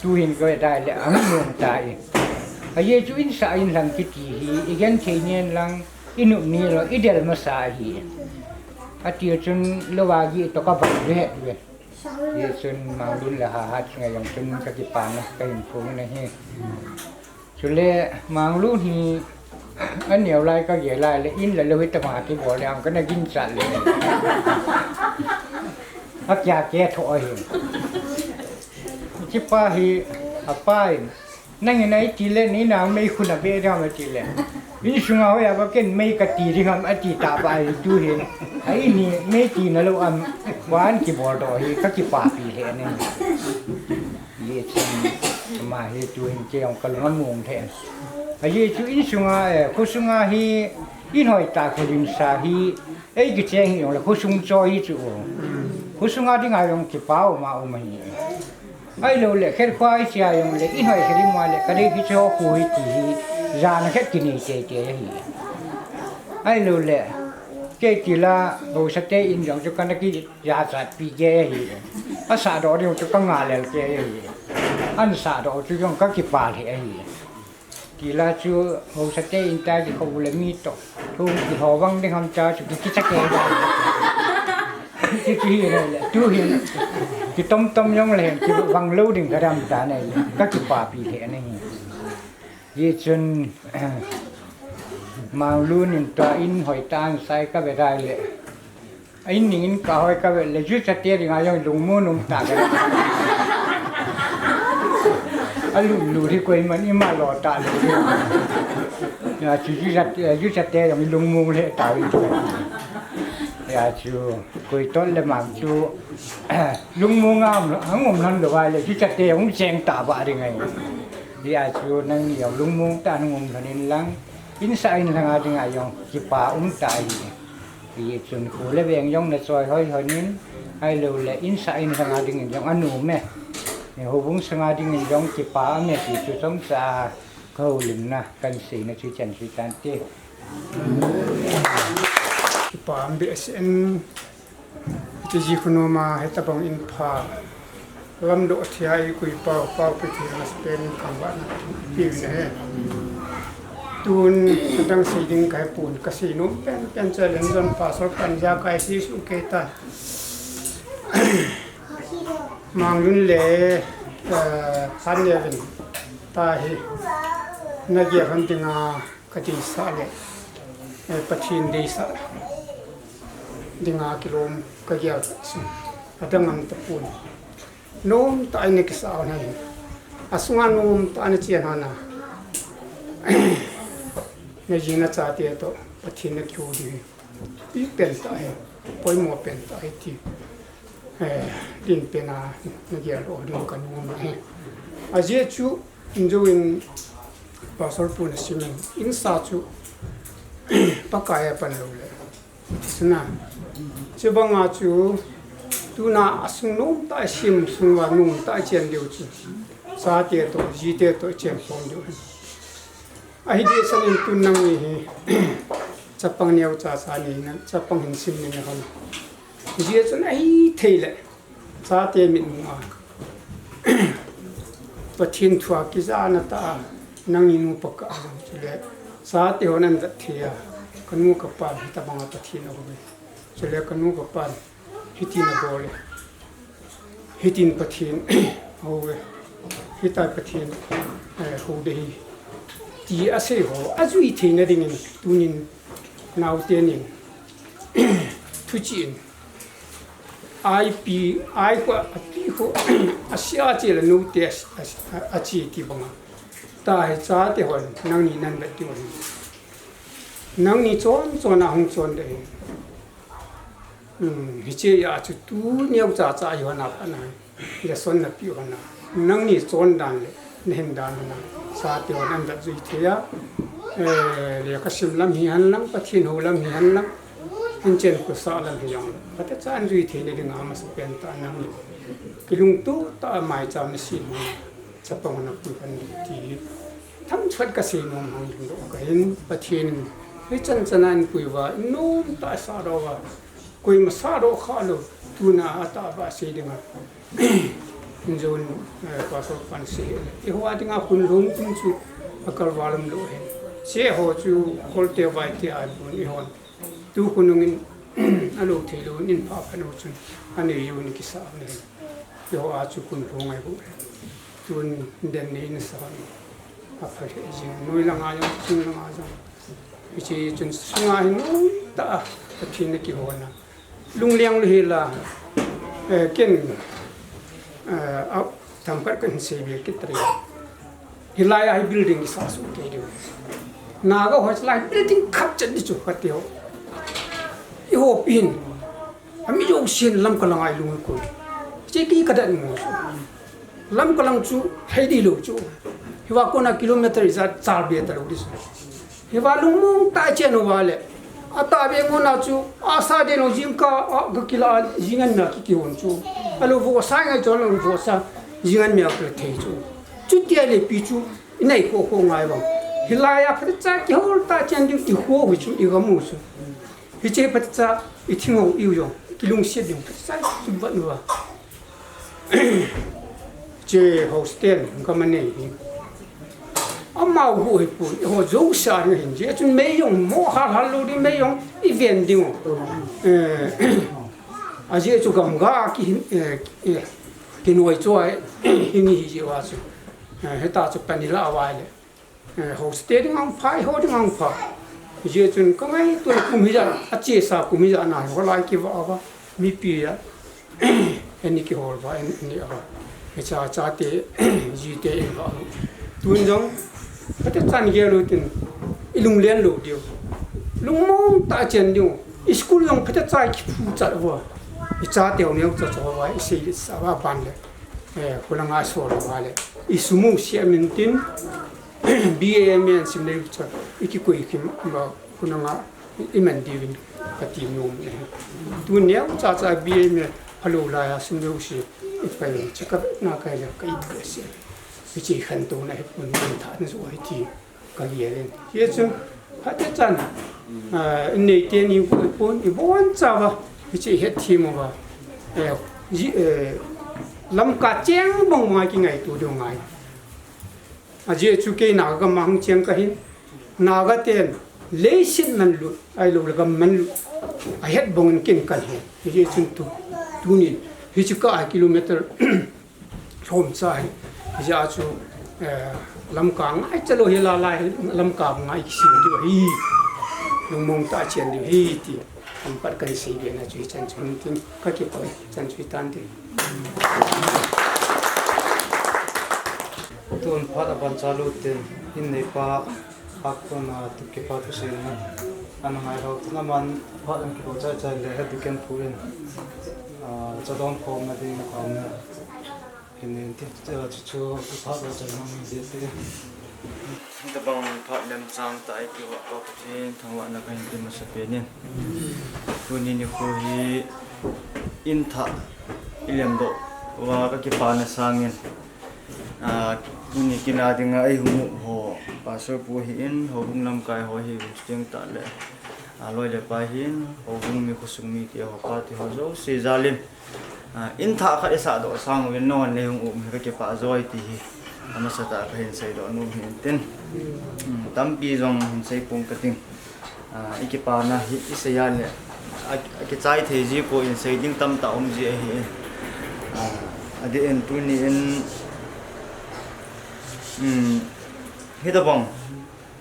tu hin ka ve tai le, ang nom tai. Ahi chu in sah in lang kiti hi, i genthei nen lang, i nop ni lo, i del masa hi. Ati chun lo va gi to ka bang ve het ve. Hichun Manglun le Hahat chunga jong chun ka kipana ka hin phong na hi. Chule Manglun hi aneo lai ka gel lai le in le lo hi tama kibol le ang ka na ginchat le. Akia ke tho ahi. Chipa hi apa in Nangin a iti le, ni na mei khun a be dam ati le. Insunga hoiya ba ken mei ka ti ding ham ati ta ba ahi tu hin. A ini mei ti na lo am, wan kibol doh hi, ka kipapi le ne. Ye chin. Ama hi tuhin kei jong kalung among thei. Ajeh chu insunga, eh, khosunga hi, in hoitah kholin sa hi, ei kicheng hi jongle khosung choi hi chu. Khosunga dinga jong kipa uma um ahi. Ahilouleh, khetkhoa ichea jongle, in hoi khelim uva le, kadei kicho khu hi ti hi, jana khet kinei teitei ahi. Ahilouleh, kei tila, haosate in jong chu kana kijachatpi kei ahi. Asahdoh ding chu kangah lel kei ahi. An sahdoh chu jong kakipah lheh ahi. Tila chu haosate in ta kikhou le mi toh. Thu kiho vang ding ham ta chu kikicha kei da. Kikihi le, tuhin kitom tom jongle, kivang lou ding kadam ta nei le. Kakipapi lheh ahi. Hichun, Manglun in tua in hoitah in sai kave dai le. A in ning in kahoi kave le, juchate dinga jong lungmong um tah kave. Alunglut hi koiman ima lo talou. Hijeh chun juchate, juchate jong lungmong lheh tauve. Hijeh chun koitot le mang chu lungmong a um, hung um lhon lou vai le, juchate hung cheng tah va ding ahi. Hijeh chun nangni jong lungmong tah in hung um lhon in lang, insah inlhanga dinga jong kipa um tah ahi. Hichun kho le veng jong nachoi hoi lhon in, ahilouleh insah inlhanga dingin jong anom e. Houbung sunga dingin jong kipa um e ti chu chomcha kahoulimna kahin seina chu hichan chu hitante. Kipa um behseh in, hiche jeh khu noma hitabang in pha lamdoh thei a eikoi pau, Pau Pathen masapen in thangvahna peuvin ahi. Tun adang sei ding kahepon, kasei nom penpen chu Lenjon Pastor pan ijakai seisuh kei ta. Manglun le, eh, Phanneovin tahi nagel lhon dinga kadeisah le, eh, Pathen deisah dinga kilom kagel tah chun adang um tapon. Nomtah in nakisah lhon ahi. Asunga nomtah in nachen lhon a, naji nachate toh Pathen nakihou diu hi ipi pentah ahi, poimo pentah ahi ti, eh, dinpen a nagel lhon ding kanom ahi. Ajeh chu injou in Pastor pu nasimin, insa chu Pakai apan loule, chuna, chubanga chu tuna asung nomtah a sem sung uva nomtah a chen diu chu chate toh, jite toh chen khom diu ahi. Ahi dehset in tun nangni hi chapang neocha cha nahina, chapang hinsim nahina hon, hijeh chun ahithei le chate mitmu a Pathen thua kijana tah a nangni nupa kah a jong chule chate hon ahin vet thei a, kanu kapan hitabanga Pathen ahouve. Chule kanu kapan hitin abol e, hitin Pathen ahouve, hitia Pathen, eh, hou ding ahi, ti asei ho ajui theina dingin tunin naotenin thuchih in, ipi, ikho, api kho, asea chele note a, a, a, ache ti banga, tahi chate hon nangni nahin vet diu ahi. Nangni chon chon a hung chon ding ahi. Hmm, hichea chu tu neocha cha hiho na phatna, lesson napeh ho na, nangni chon dan le nahin dan ho na chate hon ahin vet jui thei a, eh, lekhasim lam hihen lang, Pathen hou lam hihen lang, inchen khosah lam hijongle, phatecha ahin jui theina dinga masapen tah a nangni kilungto tah a maicham nasem ho na, chapang ho napui hon ding ti themkhat kasei nom hang dingdoh kahin, Pathen in hichan chan a eipui uva, in nomtah a sahdoh uva, koima sahdoh kha lou, tuna atah uva sei dinga injou in, eh, Pastor pan sei le, eiho a dinga khonlhung kum chu akalval umlou ahi. Hiche ho chu kholte vaite a bon eihon tu khonung in alou theilou in, in phah phat u chun anei u in kisah u ahi. Eiho a chu khonlhung ahi bou ahi. Tun den nei in sa hon apha lheh jeng, noi langa jong, ching langa jong. Hiche chun sunga hi nomtah a Pathen nakihona, lungleng lou hela, eh, ken, eh, a, themkhat kahin seibe kit tari. Hilai a hi building kisah soh kei diu. Naga ho hilai building khat chet di chu kati ho. Eiho pi hin, ami jousen Lamka langa ilung koi, hiche kei kadan mo. Lamka lang chu lhai ding lou chu. Hiva kona kilometer ijat chal be talou ding chu. Hiva lungmong tah a chen uva le, atahbeh ngona chu asa ding lou jingkah a gakila a jing an mia kikihon chu. Alou vohsa ngai chu, alou vohsa jing an mia kithei chu. Chutia le ipi chu inei kho kho ngai vang. Hilai a phatecha kihol tah a chen ding ikho u chu, igam u chu. Hiche phatecha ithing u iu jong kilungset ding phatecha chu vat uva. Che hostel gam anei hi. Amau hu hi pun, eiho jouse a na hin. Hijeh chun mei jong mo hal hal lou ding, mei jong iven ding u. Eh, ajeh chu gamga kihin, eh, eh, kinoi chu ahi, hing hi jeh uva chu. Eh, hita chu pan ilah uva le. Eh, hostel ding ahung pha, eiho ding ahung pha. Hijeh chun kangaito kum hijat, achesa kum hijat na, holai kivah uva, mipi a. Ani kihol uva, ani, ani uva. Hicha, chate, jite in uva. Tun jong, phatechan gel u tin, ilunglen lou diu. Lungmong tah a chen diu. School jong phatecha kiphu chat uva. Ichate u neo cha cha uva, isei le sa uva ban le. Eh, khulanga sol uva le. Isum u siam in tin, B A M A sim le cha, ikikoi kim ba, khulanga iman diuvin kati nom e. Tu neo cha cha B A M A phalou laiya sim le u si, ipai chika na kai le ka ibe si. Hiche khantouna hi pun min tha na jo hi ti. Ka gel in. Hichun, phatechan, ah, inei teni ipon, ibonchauva, hiche ihet them uva. Eh, ji, eh, Lamka cheng bang ngai kingaito diu ngai. Ajeh chu kei Naga gam a hung cheng kahin. Naga ten, leiset manlut, ahilou le gam manlut. Ahet bang in ken kahin. Hijeh chun tu, tunin, hiche kah a kilometer lhom cha hi. Hijeh a chu, eh, Lamka ngaicha lou hi la lai Lamka ngai kisem diu ahi. Lungmong tah a chen diu ahi ti. Apat kahin seibe na chu hichan chu hin tin kakipah chan chu hitan tin. Tun phat aban chalou tin in neipa Akon a tu kipa tu sel na. Ana ngai rau tu na man phat an kibo chai chai le he tu ken phu in. Ah, chadon khom na ding khom na. Hinin ti, chu, chu, chu, phat lo chai na mi de te. Tabang phat lemchang tah a ipi ho pa Pathen thangvahna kahin pe masapen in. Tuni nikho hi in thah ilemdoh uva kakipana sangin. Ah, tuni kin a dinga eihung um ho, Pastor pu ahin, houbung lamkai ho ahin, chuteng tah le, ah, loi le pai ahin, houbung mi khosung mite ho, pate ho jouse jal in, ah, in thah khat isahdoh sang uvin, nangho neihung um hi kakipah joi ti hi, amasatah a kahin seidoh nom ahin tin. Hmm, tampi jong hin sei pong kating. Ah, ikipana hi, isei a le, a, akichai thei ji ko in sei ding tamtah um ji ahi in. Ah, adeh in tuni in, um, hitabang,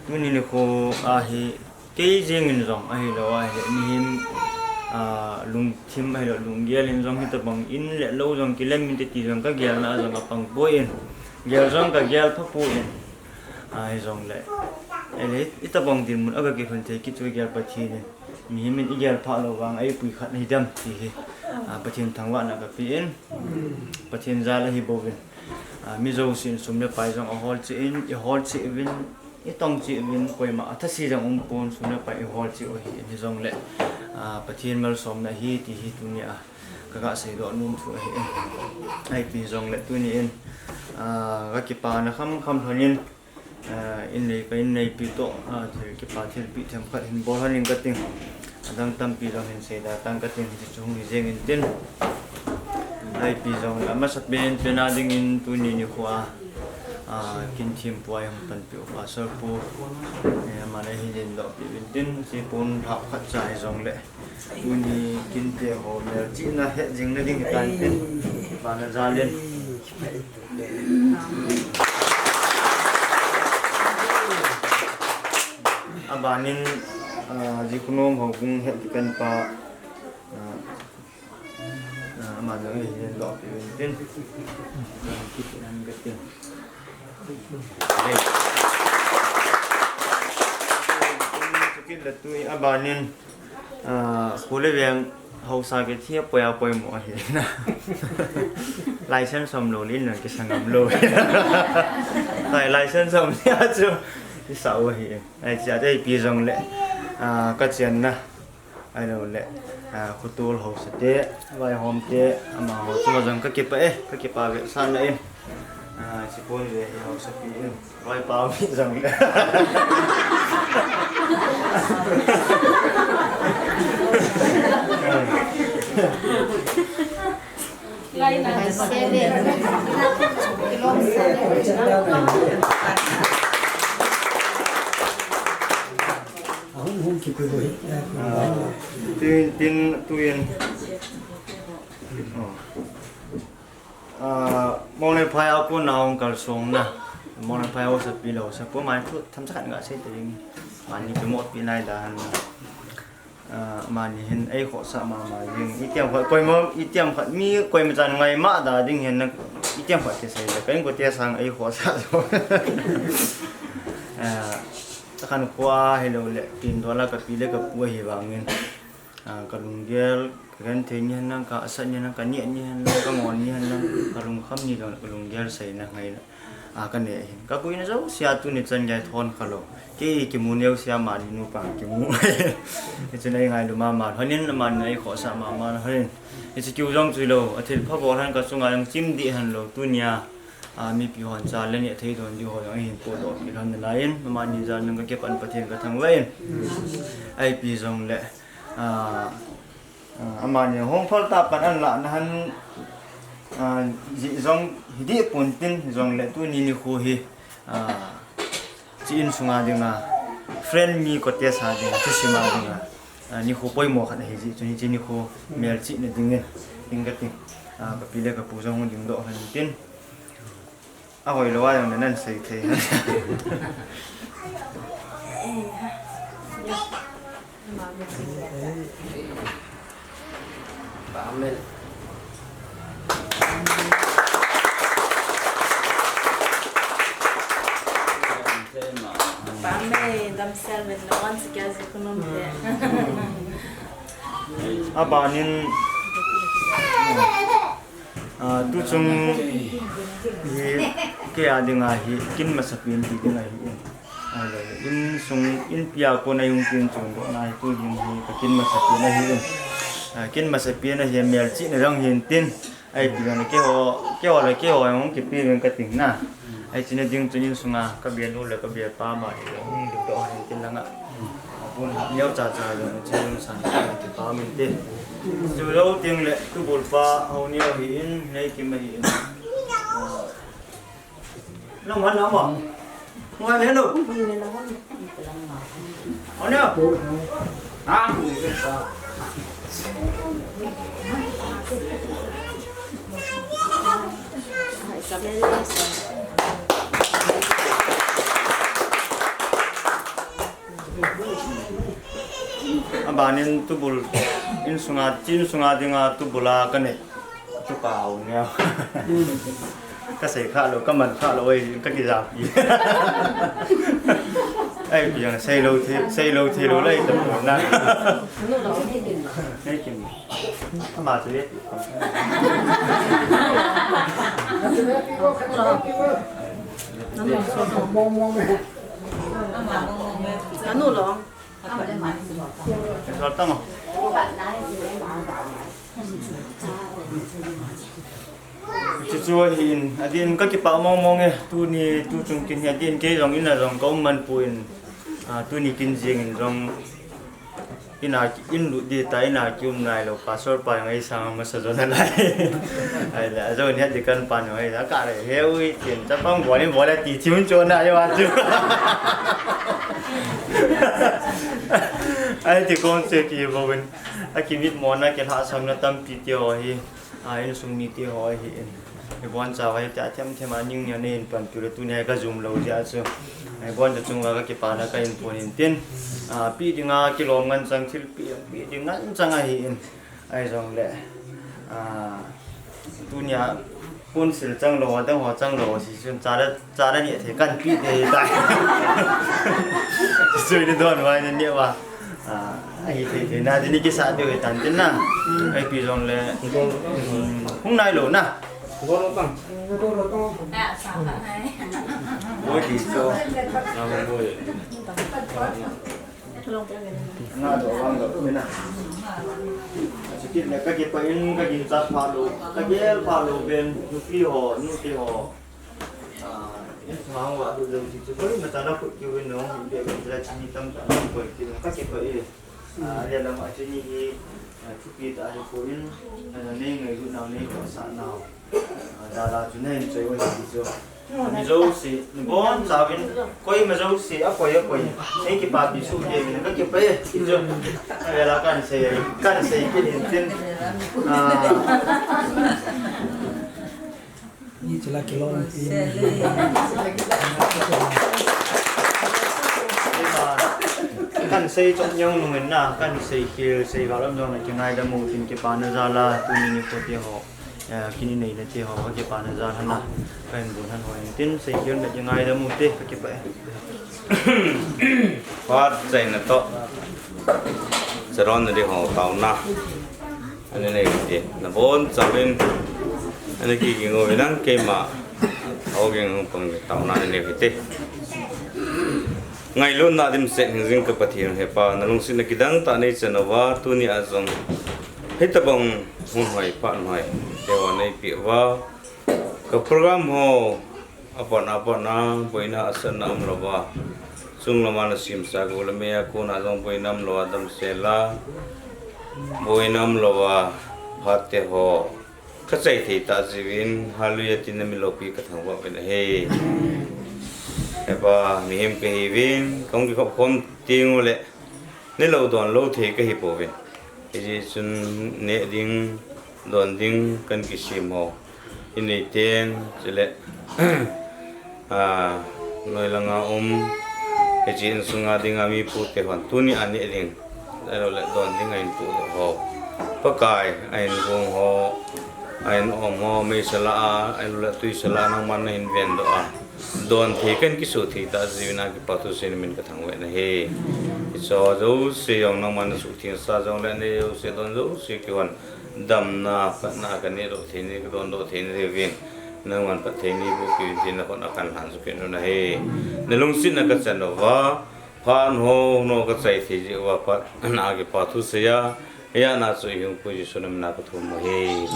tuni nikho a hi, kei jeng in jong ahilou ahile, mihem, ah, lungthim ahilou, lunggel in jong hitabang, in le lou jong kilem inte ti jong kagelna a jong apang poi in, gel jong kagel pha poi in. Ah, hijongle, ele, itabang dinmun a kakilhun thei kit chu igel Pathen in. Mihem in igel phah lou vang a ipui khat hidem ti hi. Ah, Pathen thangvahna kape in. Pathen jal ahi bouvin. Ah, mi jousen sum le pai jong ahol cheh in, ihol cheh uvin, itong cheh uvin, koima athase jong umpon, sum le pai ihol cheh u ahi in hijongle. Ah, Pathen malsomna ahi ti hi tunia kaga seidoh nom thu ahi in. Ipi hijongle tuni in, ah, kakipana khamkham lhon in, ah, in neipa in neipi toh, ah, thil kipa thilpeh themkhat hin bol lhon in kating. Adang tampi jong hin seida tang kating, hichu hung hi jeng in tin. Ipi jongle amasapen pen a dingin tuni nikho a, ah, kin thempu a ihung panpi u Pastor pu, eh, aman eihin lendoh peh uvin tin, hiche pon hapkhat cha hijongle. Tuni kinte ho melchihna het jing na ding hitan tin, kipana jal in. Abanin, ah, Jikhunom houbung head deacon pa, ah, ah, aman jong eihin lendoh peh uvin tin. Ah, kiti nan ka tin. Abanin, ah, Khuleveng haosa kiti hi apoi a poimo ahi na. License som lou le in lang kisa ngam lou. Hai license som nia chu. Kisa u hi. Ai chia te pi jong le. Ah, ka chian na. Ai lo le. Ah, khutul ho sa te. Vai hom te. Ama ho chu ma jong ka kipa e. Ka kipa ve sa na in. Ah, si pon ve ho sa pi in. Vai pa mi jong le. Tin, tin, tuin. Oh. Ah, Mawlai phai a kona hung kalsong na. Mawlai phai a sa pi lo, sa pu mai thu tham sa khat nga sei te ding. Mani pe mo pi nai da han. Ah, mani hin ei khosa mama ding. Itiam khat koima, itiam khat mi koima chan ngai ma da ding hin na. Itiam khat te sei da. Kain ko te sang ei khosa so. Ah, khan khua hi lo le, tin dola ka pi le ka pu hi vangin. Ah, ka lunggel, ka genthei ni hen lang, ka asat ni hen lang, ka neh ni hen lang, ka ngon ni hen lang, ka lungkham ni lang, ka lunggel seina ngaina. Ah, ka neh hin. Ka puina jouse a tuni chan gei thon kha lou. Kei kimu neo sia mani nupa kimu. Hichu nei ngailu mama. Honin mani nei khosa mama honin. Hichu kiu jong chu lou. A thilpha bol han ka chunga jong chim dih han lou. Tunia, ah, mipi hon cha le neh thei don ding ho jong hin podoh kit han nalai in. Mani jal nang ka kipan Pathen ka thangvah in. Ai pi jong le. Ah, ah, amani hung phal ta pan an la na han, ah, ji jong hi dih pon tin jong le tuni nikho hi, ah, chi in sunga dinga friend mi ko te sa dinga, chi sima dinga, ah, nikho poimo khat ahi ji, chu ni chi nikho mel chi na dingin, ding ka ting, ah, ka pi le ka pu jong hung ding doh han tin. A hoi lo a jong le nan sei thei. Amen. Amen. Damsel min no one sikya sikunun te. Abanin. Ah, tuchung hi kei a dinga hi kin masapen ti ding ahi in. Ah, insung inpi a kona hung kin chung dohna hi tu ding hi ka kin masapen ahi in. Ah, kin masapen ahi melchihna jong hin tin. Ai ti jong le keiho, keiho le keiho jong kipe veng ka ting na. Ai china ding chun insunga ka bia nu le ka bia pa ma hi hung ding doh hin tin langa. Abun ha neo cha cha jong chun san ka ti pa min te. Chu lo ting le tubul pa ho neo hi in nei kim ahi in. Lo man lo mo. Ngai le lo. Ho neo. Ha. Abanin tubul insunga, chin sunga dinga tubula ka nei. Tupa ho neo. Ka sei kha lou, ka man kha lou, ei, ka kijapi. Ai, pi jong sei lou thei, sei lou thei lou lai ta pon na. Nei kim. Ama chu le. Anu lo. Sol tamo. Chuchu ahin, adin ka kipa mong mong e, tuni, tuchung kin hi adin kei jong in a jong ka um man pon, ah, tuni kin jing in jong in a, in lut ding ta in a kium nai lou, pastor pa jong ei sang masa jo nalai. Ai le, ajo ni adi kan pan jong ei, ka le, he ui, tin, chapang bol in bol a ti, ti mun cho na jo a chu. Ai ti kong che ki bo win, a kimit mo na, kilhahsamna tampi ti ho hi. A, insung mite ho ahi in. Ibon chawa hiti a them them a ning nia nei in panpi le tunia ka jum lou jeh a chu. Ibon cha chunga ka kipana ka hin pon in tin. A, pi dinga kilom ngen chang thilpi, pi ding ngen chang ahi in. Ahi jong le. A, tunia pon sil chang lou, adang ho chang lou, si chun cha le Cha le neh thei kan pi te tai. Sui ni don vai ni neh va. A, ahi thei thei na, tini kisa te ve tan tin na. Ai pi jong le. Hung nai lou na. Boi di so. Nga do vang do mina. Chikit le kakipah in, kaginchat pha lou, kagel pha lou pen, nupi ho, nupi ho. Ah, in sung a hung vah lou lou ti chu, koi mata na khut kiu in no, in be be la chini tam ta na koi ti no, kakipah e. Ah, le lam a chini hi, ah, thupi ta hi ko in, ah, nei ngailut nau, nei tohsah nau. Ah, da da chu nei choi o ti chu. Mi jouse, nabonchauvin, koima jouse, apoi, apoi. Nei kipapi soh kei uvin, kakipah e, ti chu. Avel a kahin sei, kahin sei kit in tin. Ah. Ni chila kilom pi. Kahin sei chom jong nung in na, kahin sei khel, sei val um jong le kingaidam u tin kipana jal a, tuni nikho te ho. Eh, kini neina te ho, kakipana jal hana, kahin bun han ho in tin, sei khel le kingaidam u te, kakipah e. Phat chaina toh, charon na ding ho taona. Ana nei u hite, nabonchauvin, ana kiging uvin lang keima, oging hung pang taona ana nei u hite. Ngailutna dimset hing jing ka Pathen, he Pa, nalungsetna kidang tah neichan uva, tuni a jong hitobang hun hoi, phat hoi, teho neipeh uva, ka program ho, apatna, apatna, boina, asatna umlouva, chunglam a nasemsa, gou le mei a kona jong boina umlouva, damsel a boina umlouva, phat teho, kachai thei tah jeh uvin, hallelujah tin nami loupi kathangvah uvin ahi. He Pa, mihem kahiuvin, kahung kikhop khom teng uleh, neilou donlou thei kahi pouvin. Hijeh chun neh ding, don ding, kahin kisem ho. Inei ten, chule, ah, noi langa um, hiche insunga dinga mi pu te hon, tuni a neh ding, ahilou le don ding ahin tohdoh ho. Pakai, ahin gong ho, ahin om ho, meisel a, ahilou le tuisel a, nangman nahin vendoh a. Don thei kahin kisu thei tah jeh uvin a kipa thu seiyin namin kathangvah in ahi. Hiche jouse jong nangman nasuhtheng sa jongle nei jouse don jouse kihon damna, phatna kaneh doh thei ni, kadon doh thei ni diuvin. Nangman phatthei neiboh kit uvin tin nakhut a kahin lhan ju kit un ahi. Nalungsetna kachan uva, phat ho, no kachai thei jeh uva phat, na kipa thu seiya, Hijeh a chu ihung pui Jesu namin a kathum u ahi.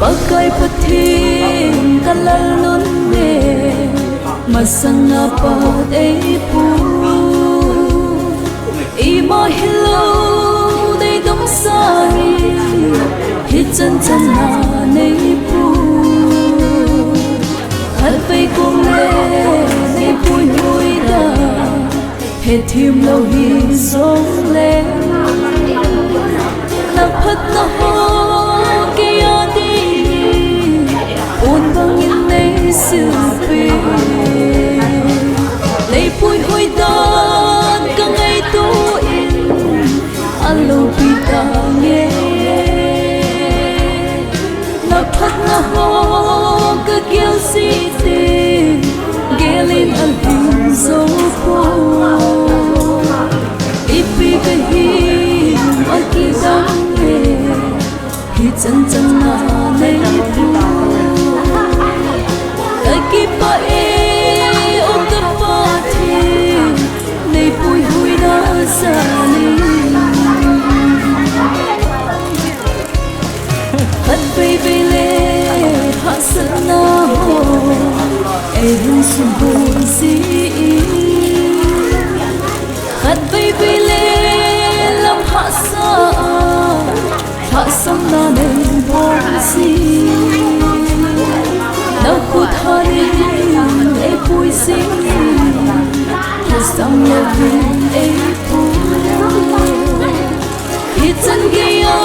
Pakai Pathen ka Lal nunne, masanga pat eipui. Ima hilou nei dong sangin, hichan chan a neipui. Khatvei kom le neipui hoi da, hethem lou hijongle, na phatna ho kei a ding, pon bangin neisilpeh. Neipui hoi dan kangaito in, aloupi tange. Na phatna ho kagel jeh in, gel in alhing jou poi. Ipi kahi akidang e, hichan chan a neipui. Kakipah e, o ka Pathen, neipui hoi na jal in. Khatvei vei le hahsatna ho eihin suhboi jin, khatvei vei le lam hahsa a lhahsamna neibol jin, na khut hon in eipui jin, lhasam louvin eipui. Hichan geiya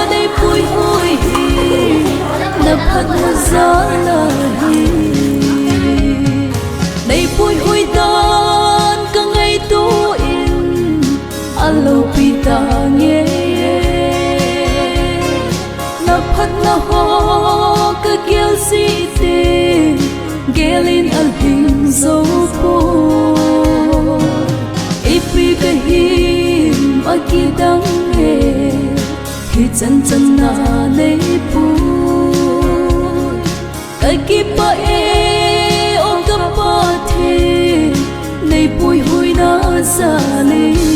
neipui hoi hi, na phatna jal ahi. Neipui hoi dan kangaito in, aloupi tange. Phatna ho kagel jeh in, gel in alhing jou poi. Ipi kahim akidang e, hichan channa neipoi. Kakipah e, o ka Pathen, neipuihoina jal in.